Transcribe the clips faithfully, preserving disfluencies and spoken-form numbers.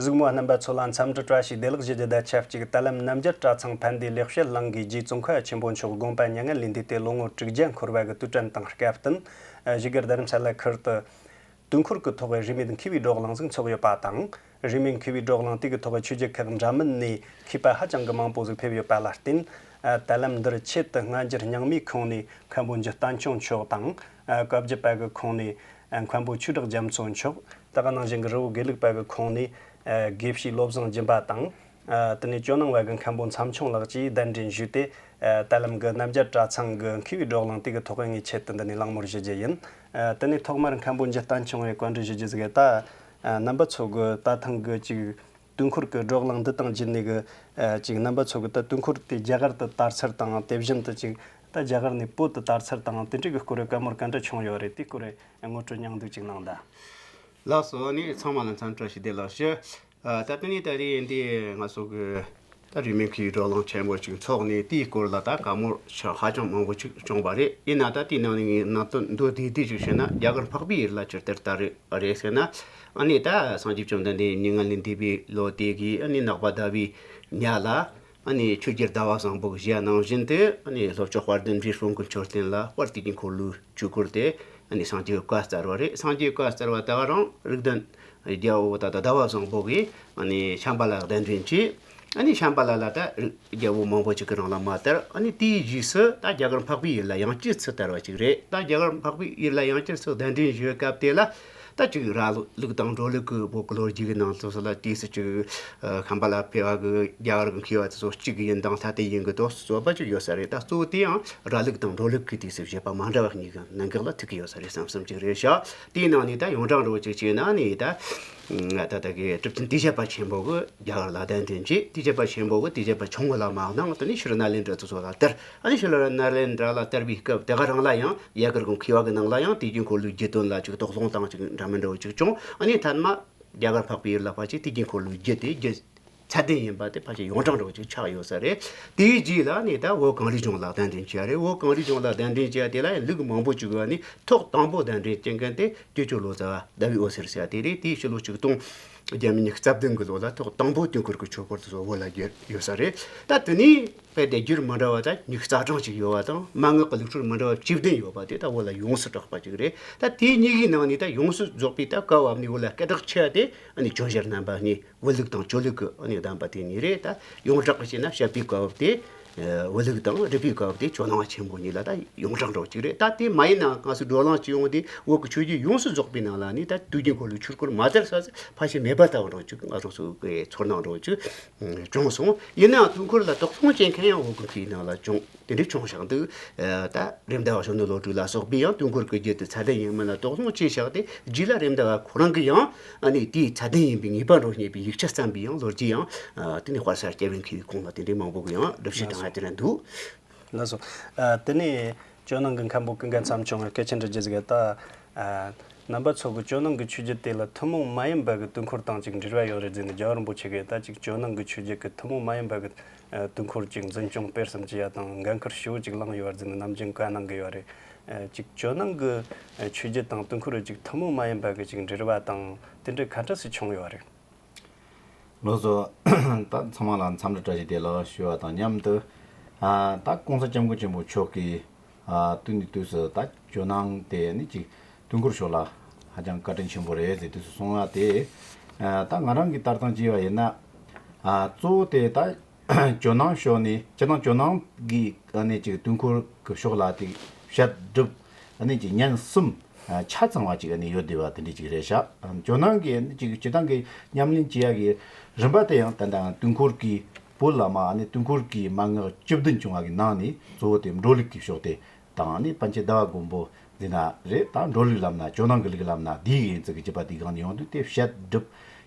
གཟིགས་མོ་བ་རྣམ་པ་ཚོ་ལ་འཚམས་འདྲི་བཀྲ་ཤིས་བདེ་ལེགས་ཞུ་རྒྱུ་དང་ཆབས་ཅིག་ད་ལམ་རྣམ་རྒྱལ་གྲྭ་ཚང་ཕན་བདེ་ལེགས་བཤད་གླིང་གི་རྗེ་ཙོང་ཁ་པ་ཆེན་པོ་མཆོག་དགོངས་པ་མྱ་ངན་ལས་འདས་ཏེ་ལོ་ངོ་དྲུག་བརྒྱ་འཁོར་བ་གི་དུས་དྲན་དང་སྐབས་བསྟུན། བཞུགས་སྒར་རྡ་རམ་ས་ལ་ཁུལ་དུ་དུས་འཁོར་གྱི་ཐོག་རིས་མེད་མཁས་པའི་བགྲོ་གླེང་ཟིག་ཚོགས་ཡོད་པ་དང་། རིས་མེད་མཁས་པའི་བགྲོ་གླེང་དེ་གི་ཐོག་ཆོས་བརྒྱུད་ཁག་འདྲ་མིན་ནས་མཁས་པ་ཧ་ཅང་གི་མང་པོ་ཟིག་ཕེབས་ཡོད་པ་ལ་བརྟེན། ད་ལམ་འདིར་ཆེད་དུ་སྔ་འགྱུར་རྙིང་མའི་ཁོངས་ནས་མཁན་པོ་འཇུ་བསྟན་སྐྱོང་མཆོག་དང་། བཀའ་བརྒྱུད་པ་གི་ཁོངས་ནས་མཁན་པོ་ཆོས་གྲགས་རྒྱ་མཚོ་མཆོག་ད་ག་ནང་བཞིན་གྱི་རི་བོ་དགེ་ལུགས་པ་གི་ཁོངས་ནས་དགེ་བཤེས་བློ་བཟང་སྦྱིན་པ་དང་། དེ་ནས་ཇོ་ནང་བ་གི་མཁན་པོ་མཚམས་ཆུང་ལགས་ཀྱིས་གདན་འདྲེན་ཞུས་ཏེ། ད་ལམ་གྱི་རྣམ་རྒྱལ་གྲྭ་ཚང་གི་མཁས་པའི་བགྲོ་གླེང་དེ་གི་ཐོག་ངས་ཆེད་དུ་འདི་ནས་གླེང་མོལ་ཞུ་རྒྱུ་ཡིན། དེ་ནས་ཐོག་མར་མཁན་པོ་འཇུ་བསྟན་སྐྱོང་བའི་བཀའ་འདྲི་ཞུ་རྒྱུ་ཟིག་ད་རྣམ་པ་ཚོ་གི་ད་ཐེངས་གི་ཅིག་དུས་འཁོར་གྱི་བགྲོ་གླེང་འདི་དང་བརྒྱུད་ནས་གི་ཅིག་རྣམ་པ་ཚོ་གི་ད་དུས་འཁོར་དེ་རྒྱ་གར་དུ་དར་ཚུལ་དང་། དེ་བཞིན་དུ་ཅིག་ད་རྒྱ་གར་ནས་བོད་དུ་དར་ཚུལ་དང་། དེ་འདྲ་གི་སྐོར་བཀའ་མོལ་ག་འདྲ་བྱུང་ཡོད་རེད། དེའི་སྐོར་ངོ་སྤྲོད་སྙིང་བསྡུས་ཅིག་གནང་དང་། ལགས་སོ། ཨ་ནི་ཚང་མ་ལ་འཚམས་འདྲི་བཀྲ་ཤིས་བདེ་ལེགས་ཞུ། ཨ། ད་དེ་ནས་ད་རེས་འདི་ང་ཚོ་གི་ད་རིས་མེད་མཁས་པའི་བགྲོ་གླེང་ཆེན་པོ་ཅིག་ཚོགས་ནས་དེའི་སྐོར་ལ་ད་བཀའ་མོལ་ཆ་ཧ་ཅང་མང་པོ་ཅིག་བྱུང་བ་རེད། ཡིན་ན་ད་དེའི་ནང་ནས་ངས་ནང་དོན་མདོར་བསྡུས་བསྡུས་ཅིག་བཤད་ན། རྒྱ་གར་འཕགས་པའི་ཡུལ་ལ་ཇི་ལྟར་དར་རེད་ཟེར་ན། ཨ་ནི་ད་སངས་རྒྱས་བཅོམ་ལྡན་འདས་མྱ་ངན་ལས་འདས་པའི་ལོ་དེ་གི་ཨ་ནི་ནག་པ་ཟླ་བའི་ཉ་ལ། ཨ་ནི་ཆོས་རྒྱལ་ཟླ་བ་བཟང་པོ་གིས་བཞེངས་ནང་བཞིན་དུ། ཨ་ནི་ལྷོ་ཕྱོགས་དཔལ་ལྡན་འབྲས་སྤུངས་ཀྱི་མཆོད་རྟེན་ལ་དཔལ་དུས་ཀྱི་འཁོར་ལོའི་ཆོས་སྐོར་དེ་ཨ་ནི་སངས་རྒྱས་བཀའ་སྩལ་བ་རེད། སངས་རྒྱས་བཀའ་སྩལ་བ་ད་ག་རང་རིགས་ལྡན་རྒྱལ་པོ་ད་ད་ཟླ་བ་བཟང་པོ་གིས་ཨ་ནི་ཤམྦྷ་ལ་གདན་འདྲེན་བྱས། ཨ་ནི་ཤམྦྷ་ལ་ལ་ད་རྒྱལ་པོ་མང་པོ་ཅིག་གིས་རང་ལ་མ་དར། ཨ་ནི་དེའི་རྗེས་སུ་ད་རྒྱ་གར་འཕགས་པའི་ཡུལ་ལ་ཡང་བསྐྱར་ཚུར་དར་བ་ཅིག་རེད། ད་རྒྱ་གར་འཕགས་པའི་ཡུལ་ལ་ཡང་བསྐྱར་ཚུར་གདན་འདྲེན་ཞུ་སྐབས་དེ་ལ། ད་ཅིག་ར་ལུག་དང་འབྲོ་ལུག་གི་བོད་ཀྱི་ལོ་རྒྱུས་ཀྱི་ནང་དུ་སོགས་ལ་དུས་སུ་ཅིག་ཤམྦྷ་ལ་ཕེབས་པ་གི་རྒྱ་གར་གྱི་མཁས་པ་དེ་ཚོ་གཅིག་ཡིན་དང་ལྷ་དེ་ཡིན་གྱི་དོགས་སུ་རྩོད་པ་ཅིག་ཡོད་ས་རེད། ད་གཙོ་བོ་དེ་ཡང་ར་ལུག་དང་འབྲོ་ལུག་གི་དུས་སུ་བཞེད་པ་མ་འདྲ་བ་གཉིས་ཀྱི་གནད་འགག་ལ་ཐུག་གི་ཡོད་ས་རེད་བསམ་བསམ་ཅིག་རེད་ཤག་དེའི་ནང་ནས་ད་ཡོངས་གྲགས་འདྲ་བོ་ཅིག་བྱས་ན་ནི་ད། ད་ལྟ་གི་གྲུབ་ཆེན་ཏི་ཤ་པ་ཆེན་པོ་གིས་རྒྱ་གར་ལ་གདན་འདྲེན་བྱས། ཏི་ཤ་པ་ཆེན་པོ་གིས་ཏི་ཤ་པ་ཆུང་ངུ་ལ་མ་གནང་། དེ་ནས་ཤྲཱི་ནཱ་ལེནྡྲ་དེ་ཚོ་ལ་དར། ཨ་ནི་ཤྲཱི་ནཱ་ལེནྡྲ་ལ་དར་བའི་སྐབས་དེ་ག་རང་ལ་ཡང་རྒྱ་གར་གྱི་མཁས་པ་གི་ནང་ལ་ཡང་དུས་ཀྱི་འཁོར་ལོའི་རྒྱུད་དོན་ལ་ཅིག་དོགས་སློང་དང་ཅིག་འདྲ་མི་འདྲ་བོ་ཅིག་བྱུང་། ཨ་ནི་མཐའ་མ་རྒྱ་གར་འཕགས་པའི་ཡུལ་ལ་ཕལ་ཆེར་དུས་ཀྱི་འཁོར་ལོའི་རྒྱུད་དེ་རྒྱུད་ཚད་ལྡན་ཡིན་པ་དེ་ཕལ་ཆེར་ཡོངས་གྲགས་འདྲ་བོ་ཅིག་ཆགས་ཡོད་ས་རེད། དེའི་རྗེས་ལ་ནི་ད་བོད་གངས་རིའི་ལྗོངས་ལ་གདན་འདྲེན་བྱས་རེད། བོད་གངས་རིའི་ལྗོངས་ལ་གདན་འདྲེན་བྱས་དེ་ལ་ཡང་ལུགས་མང་པོ་ཅིག་ཡོད། ནི་ཐོག་དང་པོ་གདན་འདྲེན་བྱེད་མཁན་དེ་སྐྱེས་མཆོག་ལོ་ཙཱ་བ་ཟླ་བའི་འོད་ཟེར་ཟེར་བ་དེ་རེད། དེའི་ཕྱི་ལོ་ཆིག་སྟོང་བརྒྱ་མེད་ཉི་ཤུ་རྩ་བདུན་གྱི་ལོ་ལ་ཐོག་དང་པོ་དུས་འཁོར་གྱི་ཆོས་སྐོར་དེ་ཚོ་བོད་ལ་བསྒྱུར་ཡོད་ས་རེད། ད་དེ་ནས་དཔེ་སྡེ་སྒྱུར་མི་འདྲ་བ་ད་ཉི་ཤུ་རྩ་གྲངས་ཅིག་ཡོད་པ་དང་། མན་ངག་གི་ལུགས་སྲོལ་མི་འདྲ་བ་བཅུ་བདུན་ཡོད་པ་དེ་ད་བོད་ལ་ཡོངས་སུ་གྲགས་པ་ཅིག་རེད། ད་དེ་གཉིས་ཀྱི་ནང་ནས་ད་ཡོངས་སུ་རྫོགས་པའི་ད་བཀའ་བབས་ནས་བོད་ལ་སྐད་གྲགས་ཆེ་བ་དེ་ཨ་ནི་ཇོ་བོ་རྗེ་རྣམ་པ་གཉིས། བོད་ལུགས་དང་ཇོ་ལུགས་ཀྱི་ཨ་ནི་གདམས་པ་དེ་གཉིས་རེད། ད་ཡོངས་གྲགས་ཀྱི་བྱས་ན་བཤད་པའི་བཀའ་བབས་དེ་བོད་ལུགས་དང་། རིག་པའི་བཀའ་བབས་དེ་ཇོ་ནང་བ་ཆེན་པོ་གཉིས་ལ་ད་ཡོངས་གྲགས་འདྲ་བོ་ཅིག་རེད། ད་དེ་མ་ཡིན་ན་ང་ཚོས་བགྲོ་གླེང་བྱེད་ཡོང་དུས་བོད་ཀྱི་ཆོས་བརྒྱུད་ཡོངས་སུ་རྫོགས་པའི་ནང་ལ་ནི་ད་དུས་ཀྱི་འཁོར་ལོའི་ཆོས་སྐོར་མ་དར་ས་ཕལ་ཆེར་མེད་པ་ལྟ་བུ་འདྲ་བོ་ཅིག་ང་རང་ཚོའི་ཚོར་སྣང་འདྲ་བོ་ཅིག་བྱུང་སོང་། ཡིན་ནའང་དུས་འཁོར་ལ་དོགས་སློང་བྱེད་མཁན་ཡང་བོད་ཀྱི་མཁས་པའི་ནང་ལ་བྱུང་། དེ་འདྲའི་བྱུང་བཞག་འདུག་ད་རེད་མདའ་བ་གཞོན་ནུ་བློ་གྲོས་ལ་སོགས་པས་ཡང་དུས་འཁོར་གྱི་རྒྱུད་དེ་ཚད་ལྡན་ཡིན་མིན་ལ་དོགས་སློང་བྱས་བཞག་སྟེ། རྗེས་ལ་རེད་མདའ་བ་ཁོ་རང་གིས་ཡང་ཨ་ནི་དེའི་ཚད་ལྡན་ཡིན་པའི་ངེས་པ་འདྲ་བོ་རྙེད་པའི་ཡིག་ཆ་བརྩམས་པའི་ཡང་ལོ་རྒྱུས་ཡང་། ཨ། དེ་ནས་དཔལ་ས་སྐྱ་བོའི་མཁས་པའི་ཁོངས་ལ་དེ་འདྲའི་མང་པོ་གིས་ཡང་སྒྲུབ་བྱེད་དང་། ཨ། དེ་འདྲ་འདུག་ལགས་སོ། ཨ། དེ་ནས་ཇོ་ནང་གི་མཁན་པོ་ཀུན་དགའ་མཚམས་ཆུང་ང་སྐད་ཆ་འདྲི་རྒྱུ་ཟིག་ད། ཨ། རྣམ་པ་ཚོ་གིས་ཇོ་ནང་གི་ཆོས་བརྒྱུད་དེ་ལ་ཐུན་མོང་མ་ཡིན་པ་གི་དུས་འཁོར་དང་ཅིག་འབྲེལ་བ་ཡོད་རེད་ཟེར་ནས། རྒྱལ་བ་རིན་པོ་ཆེ་གིས་ད་ཅིག་ཇོ་ནང་གི་ཆོས་བརྒྱུད་ཀྱི་ཐུན་མོང་མ་ཡིན་པ་གི་ཨ། དུས་འཁོར་ཅིག་འཛིན་སྐྱོང་སྤེལ་གསུམ་བྱེད་ཡ་དང་འགན་ཁུར་ཞེ་པོ་ཅིག་བླངས་ཡོད་པ་ཟེར་ནས་ནམ་རྒྱུན་བཀའ་གནང་གི་ཡོད་རེད། ཨ། ཅིག་ཇོ་ནང་གི་ཨ། ཆོས་བརྒྱུད་དང་དུས་འཁོར་ཅིག་ཐུན་མོང་མ་ཡིན་པ་གི་ཅིག་འབྲེལ་བ་དང་དེ་འདྲའི་ག་འདྲ་ཞིག་བྱུང་ཡོད་རེད། ལགས་སོ། ད་ཚང་མ་ལ་འཚམས་འདྲི་བཀྲ་ཤིས་བདེ་ལེགས་ཞུ་བ་དང་མཉམ་དུ། ཨ། ད་གོང་ས་སྐྱབས་མགོན་ཆེན་པོ་མཆོག་གིས། ཨ། དུས་ནས་དུས་སུ་ད་ཇོ་ནང་དེ་ནི་ཅིག་དུས་འཁོར་ཕྱོགས་ལ་ཧ་ཅང་བཀའ་དྲིན་ཆེན་པོ་རེད་ཟེར་དུས་སུ་གསུང་བ་དེ། ཨ། ད་ང་རང་གིས་ལྟ་སྟངས་བྱས་པ་ཡིན་ན། ཨ། གཙོ་བོ་དེ་ད་ཇོ་ནང་ཕྱོགས་ནས། སྤྱིར་བཏང་ཇོ་ནང་གི་ཨ་ནི་ཅིག་དུས་འཁོར་གྱི་ཕྱོགས་ལ་དེ་བཤད་སྒྲུབ་ཨ་ནི་ཅིག་ཉན་གསུམ། ཨ། ཆ་ཚང་བ་ཅིག་ཨ་ནི་ཡོད་བསྡད་པ་དེ་འདྲ་ཅིག་རེད་ཤག་ཇོ་ནང་གི་ཨ་ནི་ཅིག་སྤྱིར་བཏང་གི་ཉམས་ལེན་བྱེད་ཡ་གི་རིམ་པ་དེ་ཡང་ད་ལྟ་དུས་འཁོར་གྱི་བོད་ལ་མ། ཨ་ནི་དུས་འཁོར་གྱི་མན་ངག་བཅུ་བདུན་བྱུང་བ་གི་ནང་ནས་གཙོ་བོ་དེ་འབྲོ་ལུགས་ཀྱི་ཕྱོགས་དེ་དང་། ཨ་ནི་པཎ་ཆེན་ཟླ་བ་མགོན་པོ་འདི་ན་རེད། ད་འབྲོ་ལུགས་ལམ་སྣ། ཇོ་ནང་གི་ལུགས་ལམ་སྣ་འདིའི་ཡན་ཚིག་གི་བརྒྱུད་པ་དེའི་སྒང་ནས་ཡོང་དུས། དེ་བཤད་སྒྲུབ་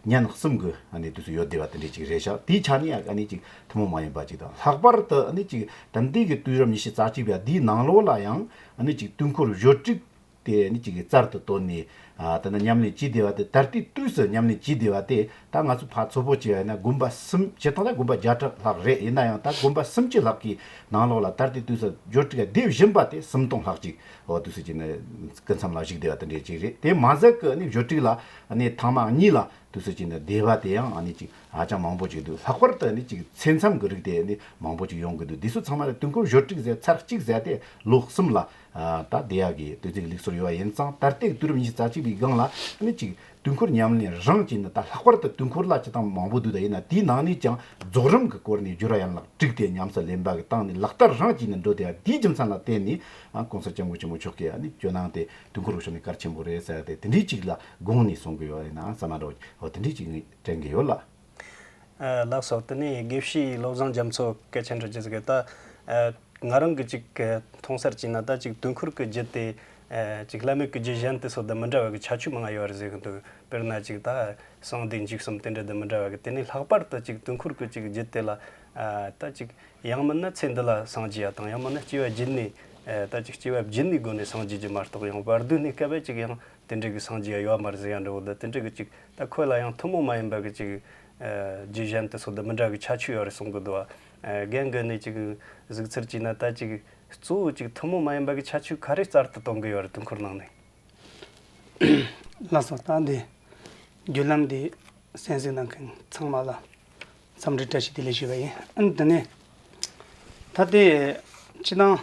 ཉན་གསུམ་གི་ཨ་ནི་དུས་སུ་ཡོད་བསྡད་པ་དེ་འདྲ་ཅིག་རེད་ཤག་དེའི་ཆ་ནས་ཨ་ནི་ཅིག་ཐུན་མོང་མ་ཡིན་པ་ཅིག་དང་། ལྷག་པར་དུ་ཨ་ནི་ཅིག་ད་ལྟའི་གི་དུས་རབས་ཉི་ཤུ་རྩ་གཅིག་པའི་འདིའི་ནང་ལོགས་ལ་ཡང་ཨ་ནི་ཅིག་དུས་འཁོར་བརྗོད་བྲིས་དེ་ཨ་ནི་ཅིག་རྩལ་དུ་བཏོན་ནས། ཨ་དེ་ནས་ཉམས་ལེན་བྱས་བསྡད་པ་དེ། ད་ལྟའི་དུས་སུ་ཉམས་ལེན་བྱས་བསྡད་པ་དེ། ད་ང་ཚོ་ཕར་ཚོད་དཔག་བྱས་པ་ཡིན་ན་དགོན་པ་གསུམ། སྤྱིར་བཏང་ད་དགོན་པ་བརྒྱ་ཕྲག་ལྷག་རེད། ཡིན་ན་ཡང་ད་དགོན་པ་སུམ་ཅུ་ལྷག་གི་ནང་ལོགས་ལ་ད་ལྟའི་དུས་སུ་བརྗོད་བྲིས་བསྡུས་ཟིན་པ་དེ་སུམ་སྟོང་ལྷག་ཅིག་འོ་དུས་སུ་ཅིག་ནས་སྐུ་མཚམས་ལ་བཞུགས་བསྡད་པ་དེ་འདྲ་ཅིག་རེད། དེ་མ་ཟད་ཀྱི་ནི་བརྗོད་བྲིས་ལ་ནི་ཐེངས་མ་གཉིས་ལ་དུས་སུ་ཅིག་ནས་བསྡུས་པ་དེ་ཡང་ནི་ཅིག་ཧ་ཅང་མང་པོ་ཅིག་འདུག་ལྷག་པར་དུ་ནི་ཅིག་ཚེ་མཚམས་ཀྱི་རིགས་དེ་ནི་མང་པོ་ཅིག་ཡོང་གི་འདུག་འདི་ཚོ་ཚང་མ་ལ་དུས་འཁོར་བརྗོད་བྲིས་ཟེར་ཚར་གཅིག་ཟེར་དེ་ལོ་གསུམ་ལ་ད་བསྡུ་ཡག་གི་དུས་ཚོད་ཀྱི་ལུགས་སྲོལ་ཡོད་པ་ཡིན་ཙང་། ད་ལྟའི་དུས་རབས་ཉི་ཤུ་རྩ་གཅིག་པའི་སྒང་ལ་ནི་ཅིག་དུས་འཁོར་ཉམས་ལེན་རང་བྱས་ནས། ད་ལྷག་པར་དུ་དུས་འཁོར་ལ་སྤྱིར་བཏང་མང་པོ་འདུག་ད་ཡིན་ན་དེའི་ནང་ནས་ཀྱང་རྫོགས་རིམ་གྱི་སྐོར་ནས་བསྒྱུར་བ་ཡན་ལག་དྲུག་དེ་ཉམས་སུ་ལེན་པ་གི་སྟེང་ནས་ལག་བསྟར་རང་བྱས་ནས་འགྲོ་བསྡད་པ་དེའི་རྒྱུ་མཚན་ལ་བརྟེན་ནས། ཨ་༸གོང་ས་༸སྐྱབས་མགོན་ཆེན་པོ་མཆོག་གིས་ཨ་ནི་ཇོ་ནང་དེ་དུས་འཁོར་གྱི་ཕྱོགས་ནས་གལ་ཆེན་པོ་རེད་ཟེར་ཏེ་དེ་འདྲའི་ཅིག་ལ་དགོངས་ནས་གསུང་གི་ཡོད་རེད་ན་བསམ་པ་འདྲ་བོ་དེ་འདྲའི་ཅིག་ངས་དྲན་གི་ཡོད་ལགས། ཨ་ལགས་སོ། དེ་ནས་དགེ་བཤེས་བློ་བཟང་རྒྱ་མཚོ་སྐད་ཆ་འདྲི་རྒྱུ་ཟིག་གི་ད། ཨ་ང་རང་གི་ཅིག་གི་མཐོང་སར་བྱས་ན་ད་ཅིག་དུས་འཁོར་གྱི་རྒྱུད་དེ། ཨ་ཅིག་བླ་མེད་ཀྱི་རྒྱུད་གཞན་དེ་ཚོ་དང་མི་འདྲ་བ་གི་ཁྱད་ཆོས་མང་ང་ཡོད་རེད་ཟེར་གི་འདུག་དཔེར་ན་ཅིག་ད་གསང་བདེ་འཇིགས་གསུམ་དེ་འདྲ་དང་མི་འདྲ་བ་གི། དེ་ནས་ལྷག་པར་དུ་ཅིག་དུས་འཁོར་གྱི་ཅིག་རྒྱུད་དེ་ལ། ཨ་ད་ཅིག་ཡང་མིན་ན་ཚེ་འདི་ལ་སངས་རྒྱས་ཡ་དང་། ཡང་མིན་ན་སྐྱེ་བ་བརྒྱུད་ནས། ཨ་ད་ཅིག་སྐྱེ་བ་བརྒྱུད་ནས་སྒོ་ནས་སངས་རྒྱས་རྒྱུ་མ་གཏོགས། ཡང་བར་དོ་ནས་སྐབས་ཅིག་ཡང་དེ་འདྲ་གི་སངས་རྒྱས་ཡ་ཡོད་མ་རེད་ཟེར་ཡ་འདྲ་བོ། ད་དེ་འདྲ་གི་ཅིག་ད་ཁོ་ལ་ཡང་ཐུན་མོང་མ་ཡིན་པ་གི་ཅིག་ཨ་རྒྱུད་གཞན་དེ་ཚོ་དང་མི་འདྲ་གི་ཁྱད་ཆོས་ཡོད་རེད་གསུང་གི་འདུག་བ། ཨ་རྒན་གི་ནས་ཅིག་གཟིགས་ཚུལ་བྱས་ན་ད་ཅིག་གཙོ་བོ་ཅིག་ཐུན་མོང་མ་ཡིན་པ་གི་ཁྱད་ཆོས་ག་རེ་རྩལ་དུ་གཏོང་གི་ཡོད་རེད་དུས་འཁོར་ནང་ནས། ལགས་སོ། ད་འདི་བརྒྱུད་ལམ་འདི་གསན་གཟིགས་གནང་མཁན་ཚང་མ་ལ་འཚམས་འདྲི་བཀྲ་ཤིས་བདེ་ལེགས་ཞུས་པ་ཡིན། ཨ་ནི་དེ་ནས་ད་ལྟའི་སྤྱིར་བཏང་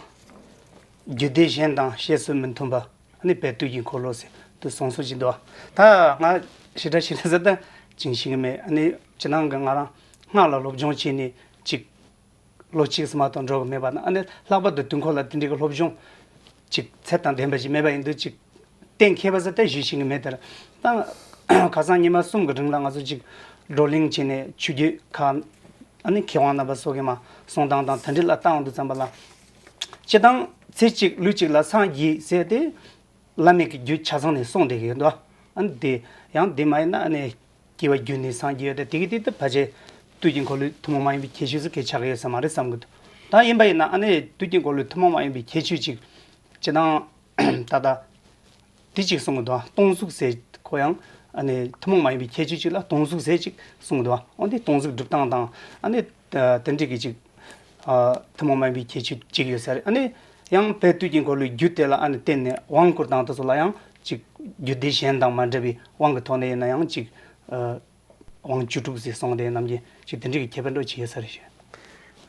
རྒྱུད་སྡེ་གཞན་དང་བཤད་སྲོལ་མི་མཐུན་པ། ཨ་ནི་དཔལ་དུས་ཀྱི་འཁོར་ལོ་ཟེར་དུ་གསུང་སྲོལ་ཞིག་འདུག་ད་ང་ཞེ་དྲག་ཞེ་དྲག་ཟེར་ད་ཅིག་ཤེས་ཀྱི་མེད། ཨ་ནི་སྤྱིར་བཏང་གི་ང་རང་སྔགས་ལ་སློབ་སྦྱོང་བྱས་ནས་ཅིག་ལོ་གཅིག་ཙམ་མ་གཏོགས་འགྲོ་གི་མེད་པ་ན། ཨ་ནི་ལྷག་པར་དུ་དུས་འཁོར་ལ་དེ་འདྲའི་གི་སློབ་སྦྱོང་ཅིག་ཚད་དང་ལྡན་པ་ཞིག་མེད་པ་ཡིན་དུས་ཅིག་གཏན་འཁེལ་བ་ཟེར་ད་ཞུ་ཤེས་ཀྱི་མེད། དེར་ད་ཁ་སང་ཉི་མ་གསུམ་གྱི་རིང་ལ་ང་ཚོ་ཅིག་བགྲོ་གླེང་བྱས་ནས་ཆོས་བརྒྱུད་ཁག་ཨ་ནི་མཁས་དབང་རྣམ་པ་སོགས་ཀྱིས་མར་གསུང་སྟངས་དང་དེ་འདྲ་ལ་བལྟ་འོང་དུས་ཙམ་པ་ལ། སྤྱིར་བཏང་ཚེ་གཅིག་ལུས་གཅིག་ལ་སངས་རྒྱས་ཟེར་ཏེ་བླ་མེད་ཀྱི་རྒྱུད་ཆ་ཚང་ནས་གསུངས་བསྡད་ཀྱི་ཡོད་འདུག་ཨ་ནི་དེ་ཡང་དེ་མ་ཡིན་ན་ཨ་ནི་སྐྱེ་བ་བརྒྱུད་ནས་སངས་རྒྱས་ཡོད་དེ། དེ་གི་དེ་ད་ཕལ་ཆེར་དུས་ཀྱི་འཁོར་ལོའི་ཐུན་མོང་མ་ཡིན་པའི་ཁྱད་ཆོས་སུ་གལ་ཆགས་ཀྱི་ཡོད་ས་མ་རེད་བསམ་གི་འདུག་ད་ཡིན་པ་ཡིན་ན་ཨ་ནི་དུས་ཀྱི་འཁོར་ལོའི་ཐུན་མོང་མ་ཡིན་པའི་ཁྱད་ཆོས་ཅིག་སྤྱིར་བཏང་ད་ལྟ་དེ་ཅིག་གསུང་གི་འདུག་སྟོང་གཟུགས་ཟེར་ཁོ་ཡང་ཨ་ནི་ཐུན་མོང་མ་ཡིན་པའི་ཁྱད་ཆོས་ཅིག་ལ་སྟོང་གཟུགས་ཟེར་ཅིག་གསུང་གི་འདུག་འོན་ཏེ་སྟོང་གཟུགས་སྒྲུབ་སྟངས་དང་ཨ་ནི་དེ་འདྲ་གི་ཅིག་ཨ་ཐུན་མོང་མ་ཡིན་པའི་ཁྱད་ཆོས་གཅིག་ཡོད་ས་རེད། ཨ་ནི་ཡང་དཔལ་དུས་ཀྱི་འཁོར་ལོའི་རྒྱུད་དེ་ལ་ཨ་ནི་བརྟེན་ནས་དབང་བསྐུར་སྟངས་དེ་ཚོ་ལ་ཡང་ཅིག་རྒྱུད་སྡེ་གཞན་དང་མ་འདྲ་བའི་དབང་གི་ཐོག་ནས་ཡིན་ན་ཡང་ཅིག་ཨ་དབང་བཅུ་དྲུག་ཟེར་གསུངས་དེ་རྣམས་ཀྱི་ཅིག་དེ་འདྲ་གི་ཁྱད་པར་འདྲ་ཅིག་ཡོད་ས་རེད་ཤག་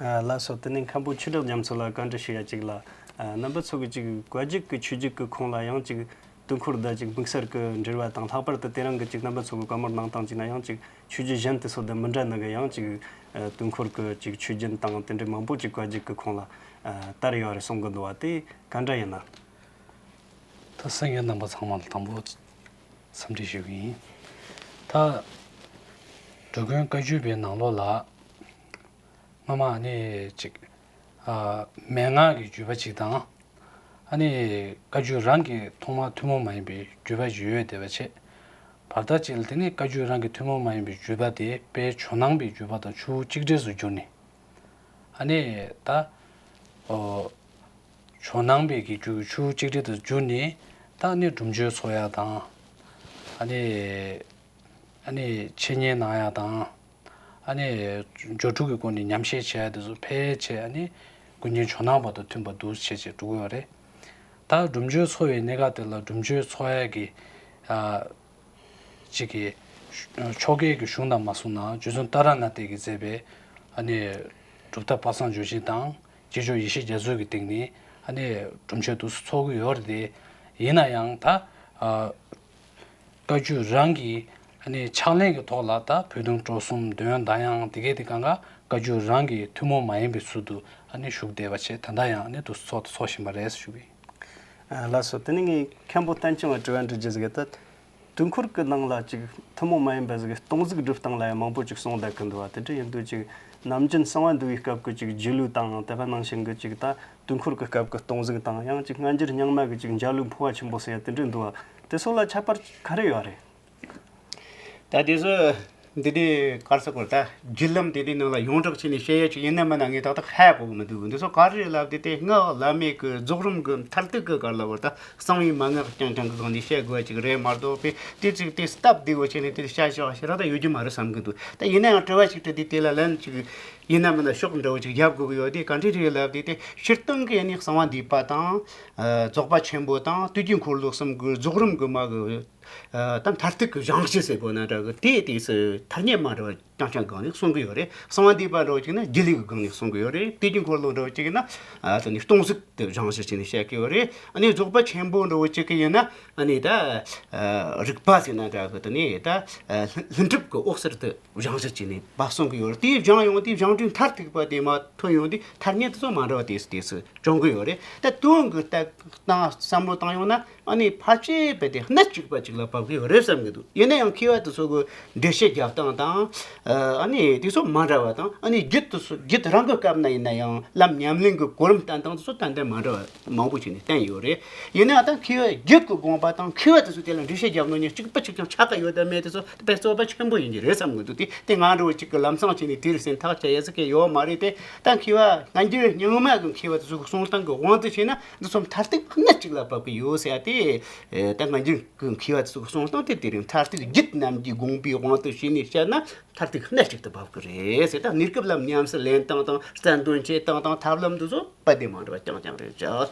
ཨ་ལགས་སོ། དེ་ནས་མཁན་པོ་ཆོས་གྲགས་རྒྱ་མཚོ་ལ་བཀའ་འདྲི་ཞུ་ཡ་ཅིག་ལ། ཨ་རྣམ་པ་ཚོ་གི་ཅིག་བཀའ་བརྒྱུད་ཀྱི་ཆོས་བརྒྱུད་ཀྱི་ཁོངས་ལ་ཡང་ཅིག་དུས་འཁོར་དང་ཅིག་དམིགས་བསལ་གྱི་འབྲེལ་བ་དང་། ལྷག་པར་དུ་དེ་རིང་གི་ཅིག་རྣམ་པ་ཚོ་གི་བཀའ་མོལ་གནང་སྟངས་ཅིག་ན་ཡང་ཅིག་ཆོས་བརྒྱུད་གཞན་དེ་ཚོ་དང་མི་འདྲ་ནི་གི་ཡང་ཅིག་ཨ་དུས་འཁོར་གྱི་ཅིག་ཆོས་རྒྱུན་དང་དེ་འདྲའི་མང་པོ་ཅིག་བཀའ་བརྒྱུད་ཀྱི་ཁོངས་ལ་ཨ་དར་ཡོད་རེད་གསུང་གི་འདུག་བ། དེ་ག་འདྲ་ཡིན་ན། ད་གསན་མཁན་རྣམ་པ་ཚང་མ་ལ་དང་པོ་འཚམས་འདྲི་ཞུ་གི་ཡིན། ད་འགྲོ་མགོན་བཀའ་བརྒྱུད་པའི་ནང་ལོགས་ལ། སྔ་མ་ནི་ཅིག་ཨ་མན་ངག་གི་བརྒྱུད་པ་ཅིག་དང་། ཨ་ནི་བཀའ་བརྒྱུད་རང་གི་ཐོག་མ་ཐུན་མོང་མ་ཡིན་པའི་བརྒྱུད་པ་ཞིག་ཡོད་བསྡད་པ་བྱས། བར་ཐག་ཅིག་ལ་དེ་ནི་བཀའ་བརྒྱུད་རང་གི་ཐུན་མོང་མ་ཡིན་པའི་བརྒྱུད་པ་དེ་དཔལ་ཇོ་ནང་པའི་བརྒྱུད་པ་དང་ཆུ་བོ་གཅིག་འདྲེས་སུ་གྱུར་ནས། ཨ་ནི་ད་ཨོ་ཇོ་ནང་པའི་གི་རྒྱུད་ཆུ་བོ་གཅིག་འདྲེས་དུ་གྱུར་ནས། ད་ཨ་ནི་སྒྲུབ་མཆོད་འཚོགས་ཡ་དང་། ཨ་ནི་ཨ་ནི་འཆད་ཉན་གནང་ཡ་དང་། ཨ་ནི་སྦྱོར་དྲུག་གི་སྒོ་ནས་ཉམས་བཞེས་བྱས་དེ་ཚོ་ཕལ་ཆེར་ཨ་ནི་ཀུན་མཁྱེན་ཇོ་ནང་པ་དང་མཐུན་པ་འདུག་བྱས་བྱས་འགྲོ་གི་ཡོད་རེད། ད་སྒྲུབ་མཆོད་འཚོགས་པའི་གནས་སྐབས་དེ་ལ་སྒྲུབ་མཆོད་འཚོགས་ཡ་གི་ཨ་ཅིག་གི་ཆོ་གའི་གི་གཞུང་དང་མ་སོང་ན་རྗེ་བཙུན་ཏཱ་ར་ནཱ་ཐ་གིས་མཛད་པའི་ཨ་ནི་སྒྲུབ་ཐབས་དཔག་བསམ་ལྗོན་ཤིང་དང་རྗེས་ཆོག་ཡེ་ཤེས་རྒྱ་མཚོ་གི་སྟེང་ནས་ཨ་ནི་སྒྲུབ་མཆོད་དུ་འཚོགས་ཀྱི་ཡོད་རེད་དེ། ཡིན་ན་ཡང་ད་ཨ། བཀའ་བརྒྱུད་རང་གི་ཨ་ནི་ཕྱག་ལེན་གྱི་ཐོག་ལ་ད་བོད་དོན་སྤྲོ་གསུམ་འདོན་དང་ཡང་དེ་གའི་དེ་གང་ག་བཀའ་བརྒྱུད་རང་གི་ཐུན་མོང་མ་ཡིན་པའི་ཚུལ་དུ་ཨ་ནི་བཞུགས་བསྡད་པ་བྱས། ད་ལྟ་ཡང་ཨ་ནི་དུ་ཚོགས་དུ་ཚོགས་བཞིན་པ་རེད་ཞུ་གི། ཨ་ལགས་སོ། དེ་ནི་ངས་མཁན་པོ་བསྟན་སྐྱོང་ལ་དྲི་བ་འདྲི་རྒྱུ་ཟིག་གི་ད། དུས་འཁོར་གྱི་ནང་ལ་ཅིག་ཐུན་མོང་མ་ཡིན་པ་ཟིག་སྟོང་གཟུགས་སྒྲུབ་སྟངས་ལ་ཡང་མང་པོ་ཅིག་གསུངས་བསྡད་ཀྱི་འདུག་བ། དེ་འདྲ་ཡིན་དུས་ཅིག་ནམ་རྒྱུན་གསང་བ་འདུས་པའི་སྐབས་ཀྱི་ཅིག་རྒྱུད་ལུགས་དང་དེ་ག་ནང་བཞིན་གྱི་ཅིག་ད་དུས་འཁོར་གྱི་སྐབས་ཀྱི་སྟོང་གཟུགས་དང་། ཡང་ཅིག་སྔ་འགྱུར་རྙིང་མ་གི་ཅིག་འཇའ་ལུས་འཕོ་བ་ཆེན་པོ་ཟེར་ཡ་དེ་འདྲ་འདུག་བ། དེ་ཚོ་ལ་ཁྱད་པར་ག་རེ་ཡོད་རེད། ད་དེ་ཚོ་ འདི་དེ་གར་ས་སྐོར་ད་བརྒྱུད་ལམ་དེ་དེ་ནང་ལ་ཡོངས་གྲགས་བྱས་ནས་བཤད་ཡ་ཅིག་ཡིན་ན་མིན་ན་ངས་ཏག་ཏག་ཧ་གོ་གི་མི་འདུག་འདི་ཚོ་ག་རེ་རེད་ལབ་དེ་དེ་སྔགས་བླ་མེད་ཀྱི་རྫོགས་རིམ་གྱི་མཐར་ཐུག་གི་གར་ལ་བར་ད་གསང་བའི་མན་ངག་རྐྱང་རྐྱང་གི་སྒང་ནས་བཤད་དགོས་པ་ཅིག་རེད་མ་གཏོགས་པས་དེ་ཅིག་དེ་སྟབས་བདེ་བོ་བྱས་ནས་དེ་བཤད་བཞག་ཞེ་དྲག་ད་ཡོད་རྒྱུ་མ་རེད་བསམ་གི་འདུག་ད་ཡིན་ན་ཡང་དྲི་བ་ཅིག་དྲི་དུས་དེ་ལ་ལན་ཅིག་ཡིན་ན་མིན་ན་ཤོག་འདྲ་བོ་ཅིག་རྒྱབ་དགོས་ཀྱི་ཡོད་དེ་ག་འདྲ་རེད་ལབ་དེ་དེ་སྤྱིར་བཏང་གི་ཡིན་ནའི་གསང་བ་འདུས་པ་དང་། རྫོགས་པ་ཆེན་པོ་དང་བསྟོད་རྒྱལ་འཁོར་ལོ་གསུམ་གྱི་རྫོགས་རིམ་གྱི་མ་གི་ད་མཐར་ཐུག་གི་བཞེངས་གཞི་ཟེར་དགོས་ན་འདྲ་གི་དེ་དེ་སུ་ཐ་སྙད་མ་འདྲ་བ་རྐྱང་རྐྱང་སྒང་ནས་གསུང་གི་ཡོད་རེད། གསང་བ་འདུས་པ་འདྲ་བོ་ཅིག་ན་རྒྱུད་ལས་ཀྱི་སྒང་ནས་གསུང་གི་ཡོད་རེད། བསྟོད་རྒྱལ་འཁོར་ལོ་འདྲ་བོ་ཅིག་ཡིན་ན་ཨ་དེ་ནི་སྟོང་གཟུགས་དེ་བཞེངས་གཞི་བྱས་ནས་བཤད་ཀྱི་ཡོད་རེད། ཨ་ནི་རྫོགས་པ་ཆེན་པོ་འདྲ་བོ་ཅིག་གི་ཡིན་ན་ཨ་ནི་ད་རིག་པ་ཟེར་ན་འདྲ་གི་དེ་ནི་ད་ལྷུན་གྲུབ་ཀྱི་འོད་ཟེར་དུ་བཞེངས་གཞི་བྱས་ནས་བབས་གསུང་གི་ཡོད་རེད། དེ་བཞེངས་ཡོང་དེ་བཞེངས་དུས་མཐར་ཐུག་པ་དེ་མ་ཐོན་ཡོང་དུས་ཐ་སྙད་དེ་ཚོ་མ་འདྲ་བ་དེ་སུ་དེ་སུ་བྱུང་གི་ཡོད་རེད། ད་དོན་གྱི་ལྟ་སྟངས་བསམ་བློ་བཏང་ཡོང་ན་ཨ་ནི་ཕལ་ཆེར་རྦད་དེ་སྣེ་གཅིག་པ་གཅིག་ལ་བབས་ཀྱི་ཡོད་རེད་བསམ་གྱི་འདུག་ཡིན་ན་ཡང་མཁས་པ་དེ་ཚོ་གི་འགྲེལ་བཤད་རྒྱབ་སྟངས་དང་ཨ་ནི་དེ་ཚོ་མ་འདྲ་བ་དང་ཨ་ནི་རྒྱུད་དེ་ཚོ་རྒྱུད་རང་གི་སྐབས་ན་ཡིན་ན་ཡང་ལམ་ཉམས་ལེན་གྱི་གོ་རིམ་བསྟན་སྟངས་དེ་ཚོ་ཏན་ཏན་མ་འདྲ་བ་མང་པོ་བྱས་ནས་བསྟན་ཡོད་རེད། ཡིན་ན་ད་མཁས་པ་རྒྱུད་ཀྱི་དགོངས་པ་དང་མཁས་པ་དེ་ཚོ་དེ་ལ་འགྲེལ་བཤད་རྒྱབ་ནོ་གཉིས་གཅིག་པ་གཅིག་ཀྱང་ཆགས་ཀྱི་ཡོད་དམ་མེད་དེ་ཚོ་དཔེ་རྩོད་པ་ཆེན་པོ་ཡིན་གྱི་རེད་བསམ་གྱི་འདུག་དེ་དེ་ང་འདྲ་བོ་གཅིག་གི་ལམ་སང་བྱས་ནས་དེ་རུ་སེམས་ཐག་བཅད་ཡ་ཟེར་གྱི་ཡོད་མ་རེད་དེ། ད་མཁས་པ་སྔ་འགྱུར་རྙིང་མ་གི་མཁས་པ་དེ་ཚོ་གི་གསུང་སྟངས་ཀྱི་དབང་དུ་བྱས་ན་འདི་ཚོ་མཐར་ཐུག་སྣེ་གཅིག་ལ་བབས་ཀྱི་ཡོད་ཟེར་ཡ་དེ། ད་སྔ་འགྱུར་གི་མཁས་པ་དེ་ཚོ་གི་གསུང་སྟངས་དེ་དེ་རིང་མཐར་ཐུག་རྒྱུད་རྣམས་ཀྱི་དགོངས་པའི་དབང་དུ་བྱས་ནས་བཤད་ན་མཐར་ཐུག་སྣེ་གཅིག་ཏུ་བབས་ཀྱི་རེད་ཟེར། ད་གནས་སྐབས་ལ་ཉམས་སུ་ལེན་སྟངས་དང་རྩལ་འདོན་བྱེད་སྟངས་དང་ཐབས་ལམ་འདི་ཚོ་དཔེ་དེ་མ་འདྲ་བ་རྐྱང་རྐྱང་རེད་ཅག་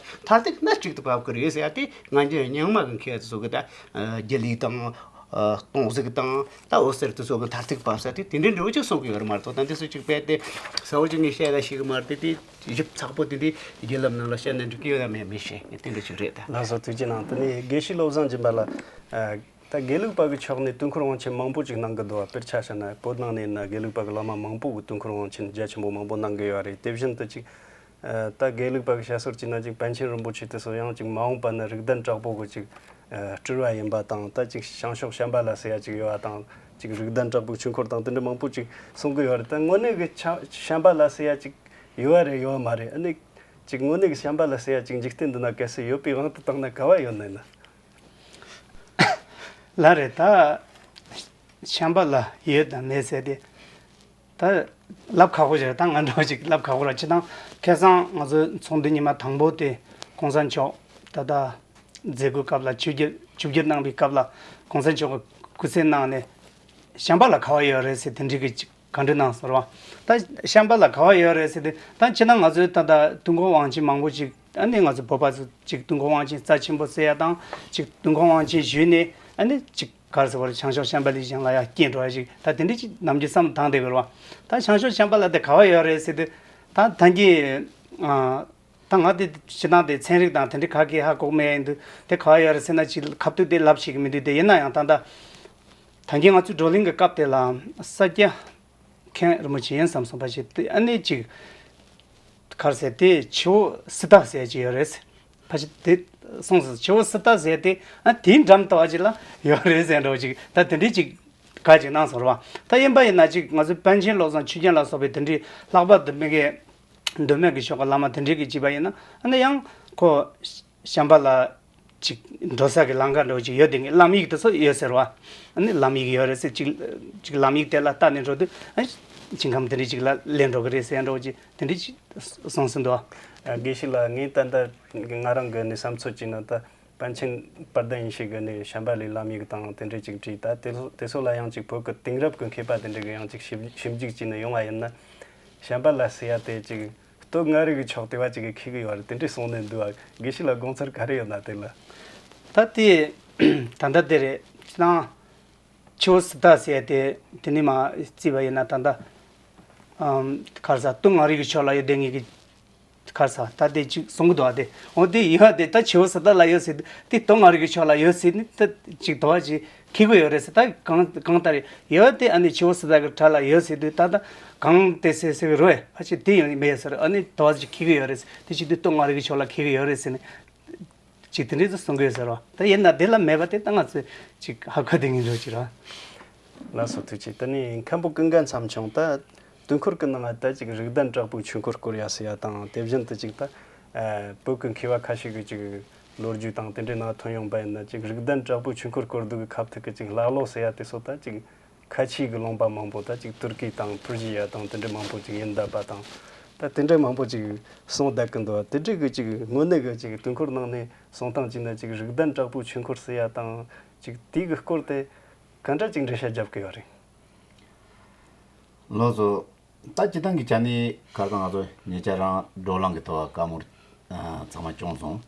མཐར་ཐུག་སྣེ་གཅིག་ཏུ་བབས་ཀྱི་རེད་ཟེར་ཡ་དེ་སྔ་འགྱུར་རྙིང་མ་གི་མཁས་པ་དེ་ཚོ་གི་ད་རྒྱུད་ལས་དང་། ཨ། སྟོང་གཟུགས་དང་ད་འོད་ཟེར་དེ་ཚོ་གི་མཐར་ཐུག་བབས་ས་དེ་དེ་འདྲའི་འདྲ་བོ་ཅིག་གསུང་གི་ཡོད་རེད་མ་གཏོགས། ད་འདི་ཚོ་ཅིག་དཔེ་དེ་གསལ་བོ་ཅིག་ངས་བཤད་ཡ་ཞིག་མ་རེད་དེ། དེ་ཞིབ་ཚགས་པོ་དེ་འདྲའི་བརྒྱུད་ལམ་ནང་ལ་བཤད་ན་འགྲིག་གི་ཡོད་ན་མེད་མི་ཤེས། དེ་འདྲ་ཅིག་རེད་ད། ལགས་སོ། ཐུགས་རྗེ་གནང་། དེ་ནས་དགེ་བཤེས་བློ་བཟང་སྦྱིན་པ་ལགས། ཨ། ད་དགེ་ལུགས་པ་གི་ཕྱོགས་ནས་དུས་འཁོར་དབང་ཆེན་མང་པོ་ཅིག་གནང་གི་འདུག་བ། དཔེར་ཆ་བཞག་ན་བོད་ནང་ནས་ན་དགེ་ལུགས་པ་གི་བླ་མ་མང་པོ་གི་དུས་འཁོར་དབང་ཆེན་རྒྱ་ཆེན་པོ་མང་པོ་གནང་གི་ཡོད་རེད། དེ་བཞིན་དུ་ཅིག་ཨ། ད་དགེ་ལུགས་པ་གི་བཤད་སྲོལ་བྱས་ན་ཅིག་པཎ་ཆེན་རིན་པོ་ཆེ་དེ་ཚོ་ཡང་ཅིག་མ་འོངས་པ་ན་རིགས་ལྡན་དྲག་པོ་གི་ཅིག་ཨ། སྤྲུལ་བ་ཡིན་པ་དང་། ད་ཅིག་བྱང་ཕྱོགས་བྱམས་པ་ལ་ཟེར་ཡ་ཅིག་ཡོད་པ་དང་། ཅིག་རིགས་ལྡན་དྲག་པོའི་ཆོས་འཁོར་དང་དེ་འདྲ་མང་པོ་ཅིག་གསུང་གི་ཡོད་རེད། ད་དངོས་གནས་གི་ཆ་བྱམས་པ་ལ་ཟེར་ཡ་ཅིག་ཡོད་པ་རེད་ཡོད་པ་མ་རེད། ཨ་ནི་ཅིག་དངོས་གནས་གི་བྱམས་པ་ལ་ཟེར་ཡ་ཅིག་འཇིག་རྟེན་འདི་ན་གལ་སྲིད་ཡོད་པའི་དབང་དུ་བཏང་ན་ག་བ་ཡོད་ནི་ཡིན་ན། ལགས་རེད། ད་བྱམས་པ་ལ་ཡོད་དང་མེད་ཟེར་དེ། ད་ལབ་ཁག་པོ་ཞིག་རེད། ད་ང་འདྲ་བ་ཞིག་ལབ་ཁག་པོ་རེད། སྤྱིར་བཏང་ཁ་སང་ང་ཚོའི་ཚོགས་འདུ་ཉི་མ་དང་པོ་དེ་གོང་ས་མཆོག་ད་ལྟ་མཛད་སྒོའི་སྐབས་ལ་ཆིབས་བསྒྱུར་ཆིབས་བསྒྱུར་གནང་བའི་སྐབས་ལ་གོང་ས་མཆོག་གིས་སྐུ་ཚེ་གནང་ནས་བྱམས་པ་ལ་ག་བ་ཡོད་རེད་ཟེར་དེ་འདྲའི་གི་ཅིག་བཀའ་འདྲི་གནང་སོང་རེད་བ། ད་བྱམས་པ་ལ་ག་བ་ཡོད་རེད་ཟེར་དེ་ད་སྤྱིར་བཏང་ང་ཚོའི་ད་ལྟ་དུས་འཁོར་དབང་ཆེན་མང་པོ་ཅིག་ཨ་ནི་ང་ཚོ་བོད་པ་ཚོ་ཅིག་དུས་འཁོར་དབང་ཆེན་རྩ་ཆེན་པོ་ཟེར་ཡ་དང་ཅིག་དུས་འཁོར་དབང་ཆེན་ཞུས་ནས་ཨ་ནི་ཅིག་ག་རེ་ཟེར་བ་རེད། བྱང་ཕྱོགས་བྱམས་པ་ལས་བཞེངས་ལ་ཡ་སྐྱེས་འགྲོ་ཡ་ཞིག་ད་དེ་འདྲའི་ཅིག་ནམ་རྒྱུན་བསམ་བཏང་བསྡད་དགོས་རེད་བ། ད་བྱང་ཕྱོགས་བྱམས་པ་ལ་དེ་ག་བ་ཡོད་རེད་ཟེར་དུས་ད་ད་གིན་ཨ། ད་ང་དེ་སྤྱིར་བཏང་དེ་ཚན་རིག་དང་དེ་འདྲའི་ག་གེ་ཧ་གོ་མེད་ཡིན་དུས་དེ་ག་བ་ཡོད་རེད་ཟེར་ན་ཅིག་ཁ་ཐུག་དེ་ལབ་ཤེས་ཀྱི་མི་འདུག་དེ་ཡིན་ན་ཡང་ད་ད་ད་གིན་ང་ཚོའི་བགྲོ་གླེང་གི་སྐབས་དེ་ལ་ས་སྐྱ་མཁན་རིན་པོ་ཆེ་ཡིན་བསམ་སོང་། ཕལ་ཆེར་དེ་ཨ་ནི་ཅིག་ག་རེ་ཟེར་དེ་ཆུ་བོ་སི་ཏ་ཟེར་ཅིག་ཡོད་རེད། ཕལ་ཆེར་དེ་སོང་ཟིན། ཆུ་བོ་སི་ཏ་ཟེར་དེ་ཨ་དེའི་འགྲམ་དུ་བ་ཅིག་ལ་ཡོད་རེད་ཟེར་འདྲ་བོ་ཅིག་ད་དེ་འདྲའི་ཅིག་ག་ཅིག་གནང་སོང་རེད་བ། ད་ཡིན་པ་ཡིན་ན་ཅིག་ང་ཚོའི་པཎ་ཆེན་བློ་བཟང་ཆོས་རྒྱན་ལ་སོགས་པའི་དེ་འདྲའི་ལྷག་པ་འདི་མི་གའི་མདོ་སྨད་ཀྱི་ཕྱོགས་ཀྱི་བླ་མ་དེ་འདྲའི་གི་བྱས་པ་ཡིན་ན་ཨ་ནི་ཡང་ཁོ་བྱམས་པ་ལ་ཅིག་འགྲོ་ས་གི་ལམ་ཁ་འདྲ་བོ་ཅིག་ཡོད་དེ་ངས་ལམ་ཡིག་དེ་ཚོ་ཡོད་ཟེར་བ། ཨ་ནི་ལམ་ཡིག་ཡོད་རེད་ཟེར། ཅིག་ཅིག་ལམ་ཡིག་དེ་ལ་ལྟ་ནས་འགྲོ་དུས་ཨ་ནི་ཞིང་ཁམས་དེ་འདྲའི་ཅིག་ལ་སླེབས་འགྲོ་གི་རེད་ཟེར་འདྲ་བོ་ཅིག་དེ་འདྲའི་ཅིག་གསུངས་ཟིན་འདུག་ཨ། དགེ་བཤེས་ལགས། ངས་ད་ལྟ་ང་རང་གི་ནས་བསམ་ཚོད་ཅིག་ན་ད་པཎ་ཆེན་དཔལ་ལྡན་ཡེ་ཤེས་ཀྱི་ནས་བྱམས་པ་ལས་ལམ་ཡིག་དང་དེ་འདྲའི་ཅིག་བྲིས། ད་དེ་ཚོ་དེ་ཚོ་ལ་ཡང་ཅིག་བོད་ཀྱི་དེང་རབས་ཀྱི་མཁས་པ་དེ་འདྲ་གི་ཡང་ཅིག་ཞིབ་ཞིབ་འཇུག་བྱས་ནས་ཡོང་བ་ཡིན་ན། བྱམས་པ་ལ་ཟེར་ཡ་དེ་ཅིག་སྟོད་མངའ་རིས་ཀྱི་ཕྱོགས་དེ་བ་ཅིག་གིས་མཁས་གི་ཡོད་རེད་དེ་འདྲས་གསུངས་ནས་འདུག་ཨ། དགེ་བཤེས་ལ་དགོངས་ཚུལ་ག་རེ་ཡོད་ན་དེ་ལ། ད་དེ་ད་ལྟ་དེ་རེད། ཅིག་ཆུ་བོ་སི་ཏ་ཟེར་ཡ་དེ་དེ་ནས་མར་བརྩིས་པ་ཡིན་ན་ད་ལྟ་ཨམ་ག་རེ་ཟ་སྟོད་མངའ་རིས་ཀྱི་ཕྱོགས་ལ་ཡོད་དེ་ངེས་ཀྱི། ག་རེ་ཟ་ད་དེ་ཅིག་གསུང་གི་འདུག་ཨ། དེ་འོ་དེ་ཡོད་དེ་ད་ཆུ་བོ་སི་ཏ་ལ་ཡོད་ཟེར་དུས་དེ་སྟོད་མངའ་རིས་ཀྱི་ཕྱོགས་ལ་ཡོད་ཟེར་ནི་ད་ཅིག་དོ་བ་ཅིག་མཁས་གི་ཡོད་རེད་ཟེར། ད་གང་གང་ལྟར་ཡོད་དེ་ཨ་ནི་ཆུ་བོ་སི་ཏ་གི་བྲག་ལ་ཡོད་ཟེར་དུས་ད་ད་གང་དེ་ཟེར་ཟེར་གི་རེད། ཕལ་ཆེར་དེ་ཡང་མེད་ཟེར། ཨ་ནི་དོ་བ་ཅིག་མཁས་གི་ཡོད་རེད་ཟེར། དེ་བྱེད་དུས་སྟོད་མངའ་རིས་ཀྱི་ཕྱོགས་ལ་མཁས་གི་ཡོད་རེད་ཟེར་ནས་ཅིག་དེ་འདྲས་ཟེར་གསུང་གི་ཡོད་ཟེར་བ། ད་ཡིན་ན་དེ་ལ་མེད་པ་དེ་ད་ང་ཚོས་ཅིག་ཧ་གོ་བསྡད་མཁན་འདྲ་ཅིག་རེད། ལགས་སོ་ཐུགས་རྗེ་ཆེ། དེ་ནས་མཁན་པོ་ཀུན་དགའ་མཚམས་ཆུང་ད། དུས་འཁོར་གྱི་ནང་ད་ཅིག་རིགས་ལྡན་དྲག་པོའི་ཆོས་འཁོར་བསྐོར་ཡ་ཟེར་ཡ་དང་དེ་བཞིན་དུ་ཅིག་ད་ཨ་བོད་ཀྱི་མཁས་པ་ཁ་ཤས་ཀྱི་ཅིག་ལོ་རྒྱུས་དང་དེ་འདྲའི་ནང་ཐོན་ཡོང་པ་ཡིན་ན་ཅིག་རིགས་ལྡན་དྲག་པོའི་ཆོས་འཁོར་བསྐོར་འདུག་གི་ཁ་ཐུག་གི་ཅིག་ཀླ་ཀློ་ཟེར་ཡ་དེ་ཚོ་ད་ཅིག་ ཁ་ཆེའི་གི་ལུང་པ་མང་པོ་ད་ཅིག་ཏུར་ཀི་དང་པུར་ཞི་ཡ་དང་དེ་འདྲ་མང་པོ་ཅིག་ཡིན་བསྡད་པ་དང་། ད་དེ་འདྲ་མང་པོ་ཅིག་གསུངས་བསྡད་ཀྱི་འདུག་དེ་འདྲ་གི་ཅིག་དངོས་གནས་གི་ཅིག་དུས་འཁོར་ནང་ནས་གསུང་སྟངས་ཅིག་ན་ཅིག་རིགས་ལྡན་དྲག་པོའི་ཆོས་འཁོར་ཟེར་ཡ་དང་ཅིག་དེའི་གི་སྐོར་དེ་ག་འདྲ་ཅིག་འགྲེལ་བཤད་རྒྱབ་ཀྱི་ཡོད་རེད། ལགས་སོ། ད་སྤྱིར་བཏང་གི་ཆ་ནས་ཁ་སང་ང་ཚོ་ཉེ་ཆར་རང་བགྲོ་གླེང་གི་ཐོག་བཀའ་མོལ་ཨ་ཚང་མ་བྱུང་སོང་།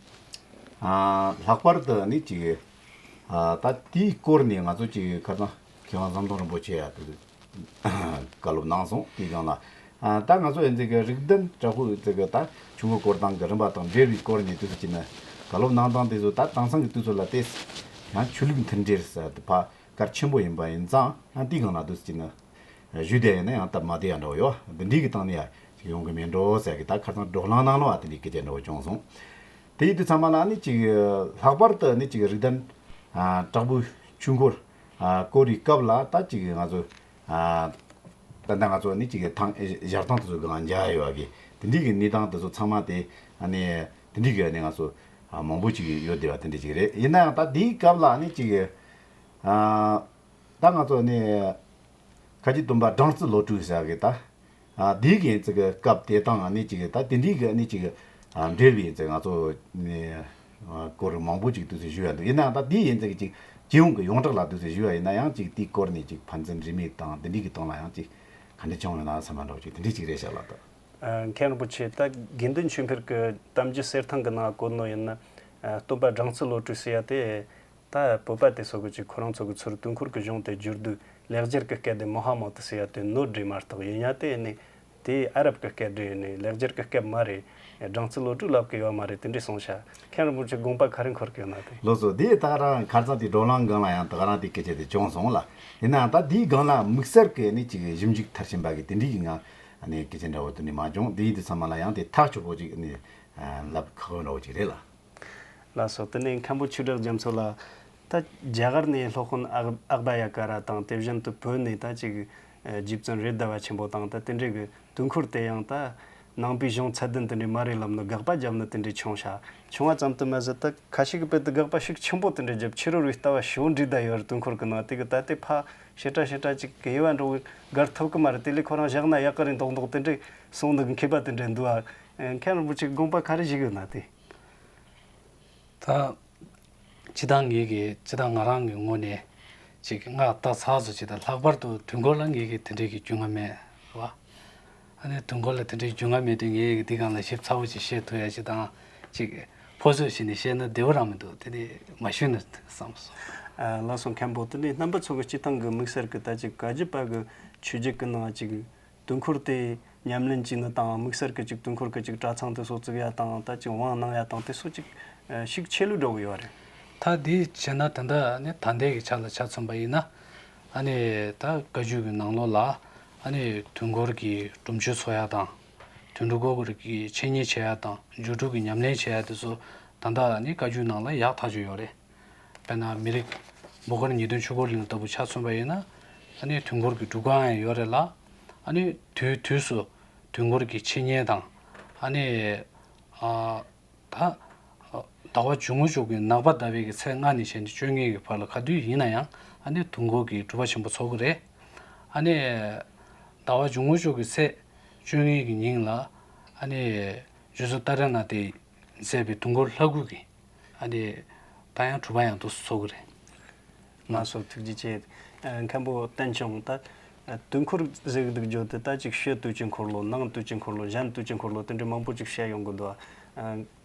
ཨ་ལྷག་པར་དུ་ནི་ཅིག་ཨ་ད་དེའི་སྐོར་ནས་ང་ཚོ་ཅིག་ཁ་སང་མཁས་དབང་ཟམ་གདོང་རིན་པོ་ཆེ་ཡ་དེ་བཀའ་སློབ་གནང་སོང་། དེའི་སྒང་ལ་ཨ་ད་ང་ཚོ་ཡན་ཆད་ཀྱི་རིགས་ལྡན་དྲག་པོའི་ཡན་ཆད་ཀྱི་ད་ཆོས་འཁོར་བསྐོར་སྟངས་ཀྱི་རིམ་པ་དང་འབྲེལ་བའི་སྐོར་ནས་དུས་སུ་ཅིག་ནི་བཀའ་སློབ་གནང་སྟངས་དེ་ཚོ་ད་དེང་སང་གི་དུས་ཚོད་ལ་བལྟས་ཡང་ཆོས་ལུགས་མཐུན་འབྲེལ་ཟེར་དེ་ཕ་གལ་ཆེན་པོ་ཡིན་པ་ཡིན་ཙང་ཡང་དེའི་སྒང་ལ་དུས་སུ་ཅིག་ནི། ཞུས་བསྡད་ཡིན་ན་ཡང་སྟབས་མ་བདེ་ཡ་འདྲ་བོ་ཡོད། འདི་འདྲའི་གི་སྟེང་ནས་ཡ་ཅིག་ཡོང་གི་མེད་འགྲོ་ཟེར་གི་ད་ཁ་སང་བགྲོ་གླེང་ནང་ལ་བ་དེ་འདྲའི་སྐད་ཆ་འདྲ་བོ་བྱུང་སོང་། དེ་ཡིན་དུས་ཚང་མ་ལ་ནི་ཅིག་ལྷག་པར་དུ་ནི་ཅིག་རིགས་ལྡན་ཨ་དྲག་པོའི་ཆོས་འཁོར་ཨ་བསྐོར་བའི་སྐབས་ལ་ད་ཅིག་ང་ཚོ་ཨ་ད་ལྟ་ང་ཚོ་ནི་ཅིག་ཐང་ཞལ་ཐང་དེ་ཚོ་གང་མཇལ་ཡོད་གི་དེ་འདྲའི་གི་གནས་སྟངས་དེ་ཚོ་ཚང་མ་དེ་ཨ་ནི་དེ་འདྲའི་གི་ནི་ང་ཚོ་ཨ་མང་པོ་ཅིག་ཡོད་བསྡད་པ་དེ་འདྲ་ཅིག་རེད། ཡིན་ན་ཡང་ད་དེའི་སྐབས་ལ་ནི་ཅིག་ཨ་ད་ང་ཚོ་ནི། ཁ་ཆེ་སྟོན་པ་སྦྲང་རྩི་བློ་གྲོས་ཟེར་གི་ད། ཨ་དེའི་གི་ཡན་ཆད་གི་སྐབས་དེ་དང་ཨ་ནི་ཅིག་ད་དེ་འདྲའི་གི་ཨ་ནི་ཅིག་ཨ་འབྲེལ་བའི་ཡན་ཆད་ང་ཚོ་ནི་ཨ་སྐོར་མང་པོ་ཅིག་དུས་ཚོད་ཞུ་ཡ་འདུག་ཡིན་ན་ད་དེའི་ཡན་ཆད་གི་ཅིག་སྤྱི་ཡོངས་གི་ཡོངས་གྲགས་ལ་དུས་ཚོད་ཞུ་ཡ་ཡིན་ན་ཡང་ཅིག་དེའི་སྐོར་ནས་ཅིག་ཕན་ཚུན་རིས་མེད་དང་དེ་འདྲའི་གི་སྟེང་ལ་ཡང་ཅིག་ག་འདྲ་བྱུང་ཡོད་ན་བསམ་པ་འདྲ་བོ་ཅིག་དེ་འདྲའི་ཅིག་རེད་ཤག་ལགས་ད། ཨ་མཁན་རིན་པོ་ཆེ་ད་དགེ་འདུན་ཆོས་འཕེལ་གི་གཏམ་རྒྱུད་གསེར་ཐང་གི་ནང་བཀོད་ནོ་ཡིན་ན། ཨ་སྟོན་པ་སྦྲང་རྩི་བློ་གྲོས་ཟེར་ཡ་དེ། ད་བོད་པ་དེ་ཚོ་གི་ཅིག་ཁོ་རང་ཚོ་གི་ཚུར་དུས་འཁོར་གི་གཞུང་དེ་བསྒྱུར་དུས་ལེགས་སྦྱར་གི་སྐད་དེ་མུ་ཧམ་མད་ཟེར་ཡ་དེ་ནོར་འདྲེས་མ་གཏོགས་ཡིན་ཡ་དེ་ནི་དེ་ཨ་རབ་གི་སྐད་འདྲ་ཡིན་ནི་ལེགས་སྦྱར་གི་སྐད་མ་རེད། སྦྲང་རྩི་བློ་གྲོས་ལབ་གི་ཡོད་མ་རེད་དེ་འདྲས་གསུངས་ཤག་མཁན་རིན་པོ་ཆེ་དགོངས་པ་ག་རེ་འཁོར་གི་ཡོད་ན་དེ། ལགས་སོ། དེ་ད་ག་རང་ཁ་སང་དེ་བགྲོ་གླེང་སྒང་ལ་ཡང་ད་ག་རང་དེ་སྐད་ཆ་དེ་བྱུང་སོང་ལ། ཡིན་ནའང་ད་དེའི་སྒང་ལ་དམིགས་བསལ་གི་ནི་ཅིག་ཞིབ་འཇུག་མཐར་ཕྱིན་པ་གི་དེ་འདྲའི་གི་ངང་ནི་སྐད་ཆ་འདྲ་བོ་དེ་ནི་མ་བྱུང་། དེ་ཡིན་དུས་ཚང་མ་ལ་ཡང་དེ་ཐག་ཆོད་པོ་ཅིག་ནི་ལབ་ཁག་པོ་འདྲ་བོ་ཅིག་རེད་ལ། ལགས་སོ། དེ་ནས་མཁན་པོ་ཆོས་གྲགས་རྒྱ་མཚོ་ལགས། ད་རྒྱ་གར་ནས་སློབ་དཔོན་ཨག་ཨག་བྷ་ཡ་ཀ་ར་དང་དེ་བཞིན་དུ་བོད་ནས་ད་ཅིག་རྗེ་བཙུན་རེད་ཟླ་བ་ཆེན་པོ་དང་ད་དེ་འདྲའི་གི་དུས་འཁོར་དེ་ཡང་ད་ནང་པའི་གཞུང་ཚད་ལྡན་དེ་འདྲའི་མ་རེད་ལབ་ནས་དགག་པ་བརྒྱབ་ནས་དེ་འདྲའི་བྱུང་ཤག་བྱུང་བ་ཙམ་དུ་མ་ཟད་ད་ཁ་ཤས་ཀྱི་དཔེ་དེ་དགག་པ་ཤུགས་ཆེན་པོ་དེ་འདྲའི་བརྒྱབ། ཕྱི་རོལ་བའི་ལྟ་བ་ཞེ་པོ་འདྲེས་བསྡད་ཡོད་རེད། དུས་འཁོར་གི་ནང་དེ་གི་ད་ལྟའི་ཕ་ཞེ་དྲག་ཞེ་དྲག་ཅིག་གི་དབྱེ་བ་འདྲ་བོ་བགར་ཐུབ་གི་མ་རེད། དེ་ལས་ཁོ་རང་བཞག་ན་ཡག་གི་རེད་མདོག་མདོག་དེ་འདྲའི་གསུང་ནི་གི་མཁས་པ་དེ་འདྲ་འདུག་ཨ། མཁན་རིན་པོ་ཆེ་དགོངས་པ་ག་རེ་བཞེས་གི་ཡོད་ན་དེ། ད་སྤྱིར་བཏང་ངེད་ཀྱི་སྤྱིར་བཏང་ང་རང་གི་ངོས་ནས་ཅིག་ང་ལྟ་ཚར་སོང་། ཅིག་ད་ལྷག་པར་དུ་དུས་འཁོར་ལ་ངེད་ཀྱི་དེ་འདྲའི་གི་རྒྱུས་མངའ་མེད་བ། ཨ་ནི་དུས་འཁོར་ལ་དེ་འདྲའི་རྒྱུས་མངའ་མེད་དུས་ངེད་ཀྱི་འདི་སྒང་ལ་ཞིབ་ཚགས་པོ་ཅིག་བཤད་ཐུབ་ཡ་ཅིག་དང་ཅིག་ཕོ་ཚོད་བྱས་ནས་བཤད་ན་བདེ་བོ་རང་མི་འདུག་དེ་ནི་མ་ཞུས་ན་བསམ་སོང་། ཨ་ལགས་སོ། མཁན་པོ་དེ་ནི་རྣམ་པ་ཚོ་གི་སྤྱིར་བཏང་གི་དམིགས་བསལ་གི་ད་ཅིག་བཀའ་བརྒྱུད་པ་གི་ཆོས་བརྒྱུད་གི་ནང་ཅིག་དུས་འཁོར་དེ་ཉམས་ལེན་བྱས་ནི་དང་དམིགས་བསལ་གྱི་ཅིག་དུས་འཁོར་གྱི་ཅིག་གྲྭ་ཚང་དེ་སོགས་བཙུགས་ཡ་དང་ད་ཅིག་དབང་གནང་ཡ་དང་དེ་སོགས་ཅིག་ཨ་ཤུགས་ཆེ་ལོས་འགྲོ་གི་ཡོད་རེད། ད་འདི་བྱས་ན་ད་ལྟ་ནི་ད་ལྟའི་གི་ཆ་ལ་ཆ་མཚོན་པ་ཡིན་ན་ཨ་ནི་ད་བཀའ་བརྒྱུད་ཀྱི་ནང་ལོགས་ལ་ཨ་ནི་དུས་འཁོར་གྱི་སྒྲུབ་མཆོད་འཚོགས་ཡ་དང་དུས་འཁོར་གྱི་འཆད་ཉན་བྱེད་ཡ་དང་སྒྱུ་སྒྲུབ་ཀྱི་ཉམས་ལེན་བྱེད་ཡ་དེ་ཚོ་ད་ལྟ་ནི་བཀའ་བརྒྱུད་ནང་ལ་ཡག་ཐག་ཆོད་ཡོད་རེད། དཔེར་ན་མི་རིགས་འབོ་དཀར་ཉི་སྟོན་ཆོས་འཁོར་གླིང་ལྟ་བུ་ཆ་མཚོན་པ་ཡིན་ན་ཨ་ནི་དུས་འཁོར་གྱི་སྒྲུབ་ཁང་ཡང་ཡོད་རེད་ལ། ཨ་ནི་དུས་དུས་སུ་དུས་འཁོར་གྱི་འཆད་ཉན་དང་ཨ་ནི་ཨ་ད་ཟླ་བ་འཇུག་ངོགས་ཕྱོགས་ཀྱི་ནག་པ་ཟླ་བའི་གི་ཚེས་ལྔ་ནས་བྱས་ནས་བཅོ་ལྔའི་གི་བར་ལ་ག་དུས་ཡིན་ན་ཡང་ཨ་ནི་དུས་འཁོར་གྱི་སྒྲུབ་པ་ཆེན་པོ་ཚོགས་ཀྱི་རེད། ཨ་ནི་ཟླ་བ་འཇུག་ངོགས་ཕྱོགས་ཀྱི་ཚེས་བཅོ་ལྔའི་གི་ཉིན་ལ་ཨ་ནི་རྗེ་བཙུན་ཏཱ་རེ་ནཱ་ཐས་མཛད་པའི་དུས་འཁོར་ལྷ་སྐུ་གི་ཨ་ནི་ད་ཡང་སྒྲུབ་པ་ཡང་དུ་ཚོགས་ཀྱི་རེད། ལགས་སོ། ཐུགས་རྗེ་ཆེ། ཨ་མཁན་པོ་བསྟན་སྐྱོང་ད་ཨ་དུས་འཁོར་ཟེར་གི་འདུག་རྒྱུ་དེ་ད་ཅིག་ཕྱི་དུས་ཀྱི་འཁོར་ལོ་ནང་དུས་ཀྱི་འཁོར་ལོ་གཞན་དུས་ཀྱི་འཁོར་ལོ་དེ་འདྲ་མང་པོ་ཅིག་བཤད་ཡོང་གི་འདུག་ཨ་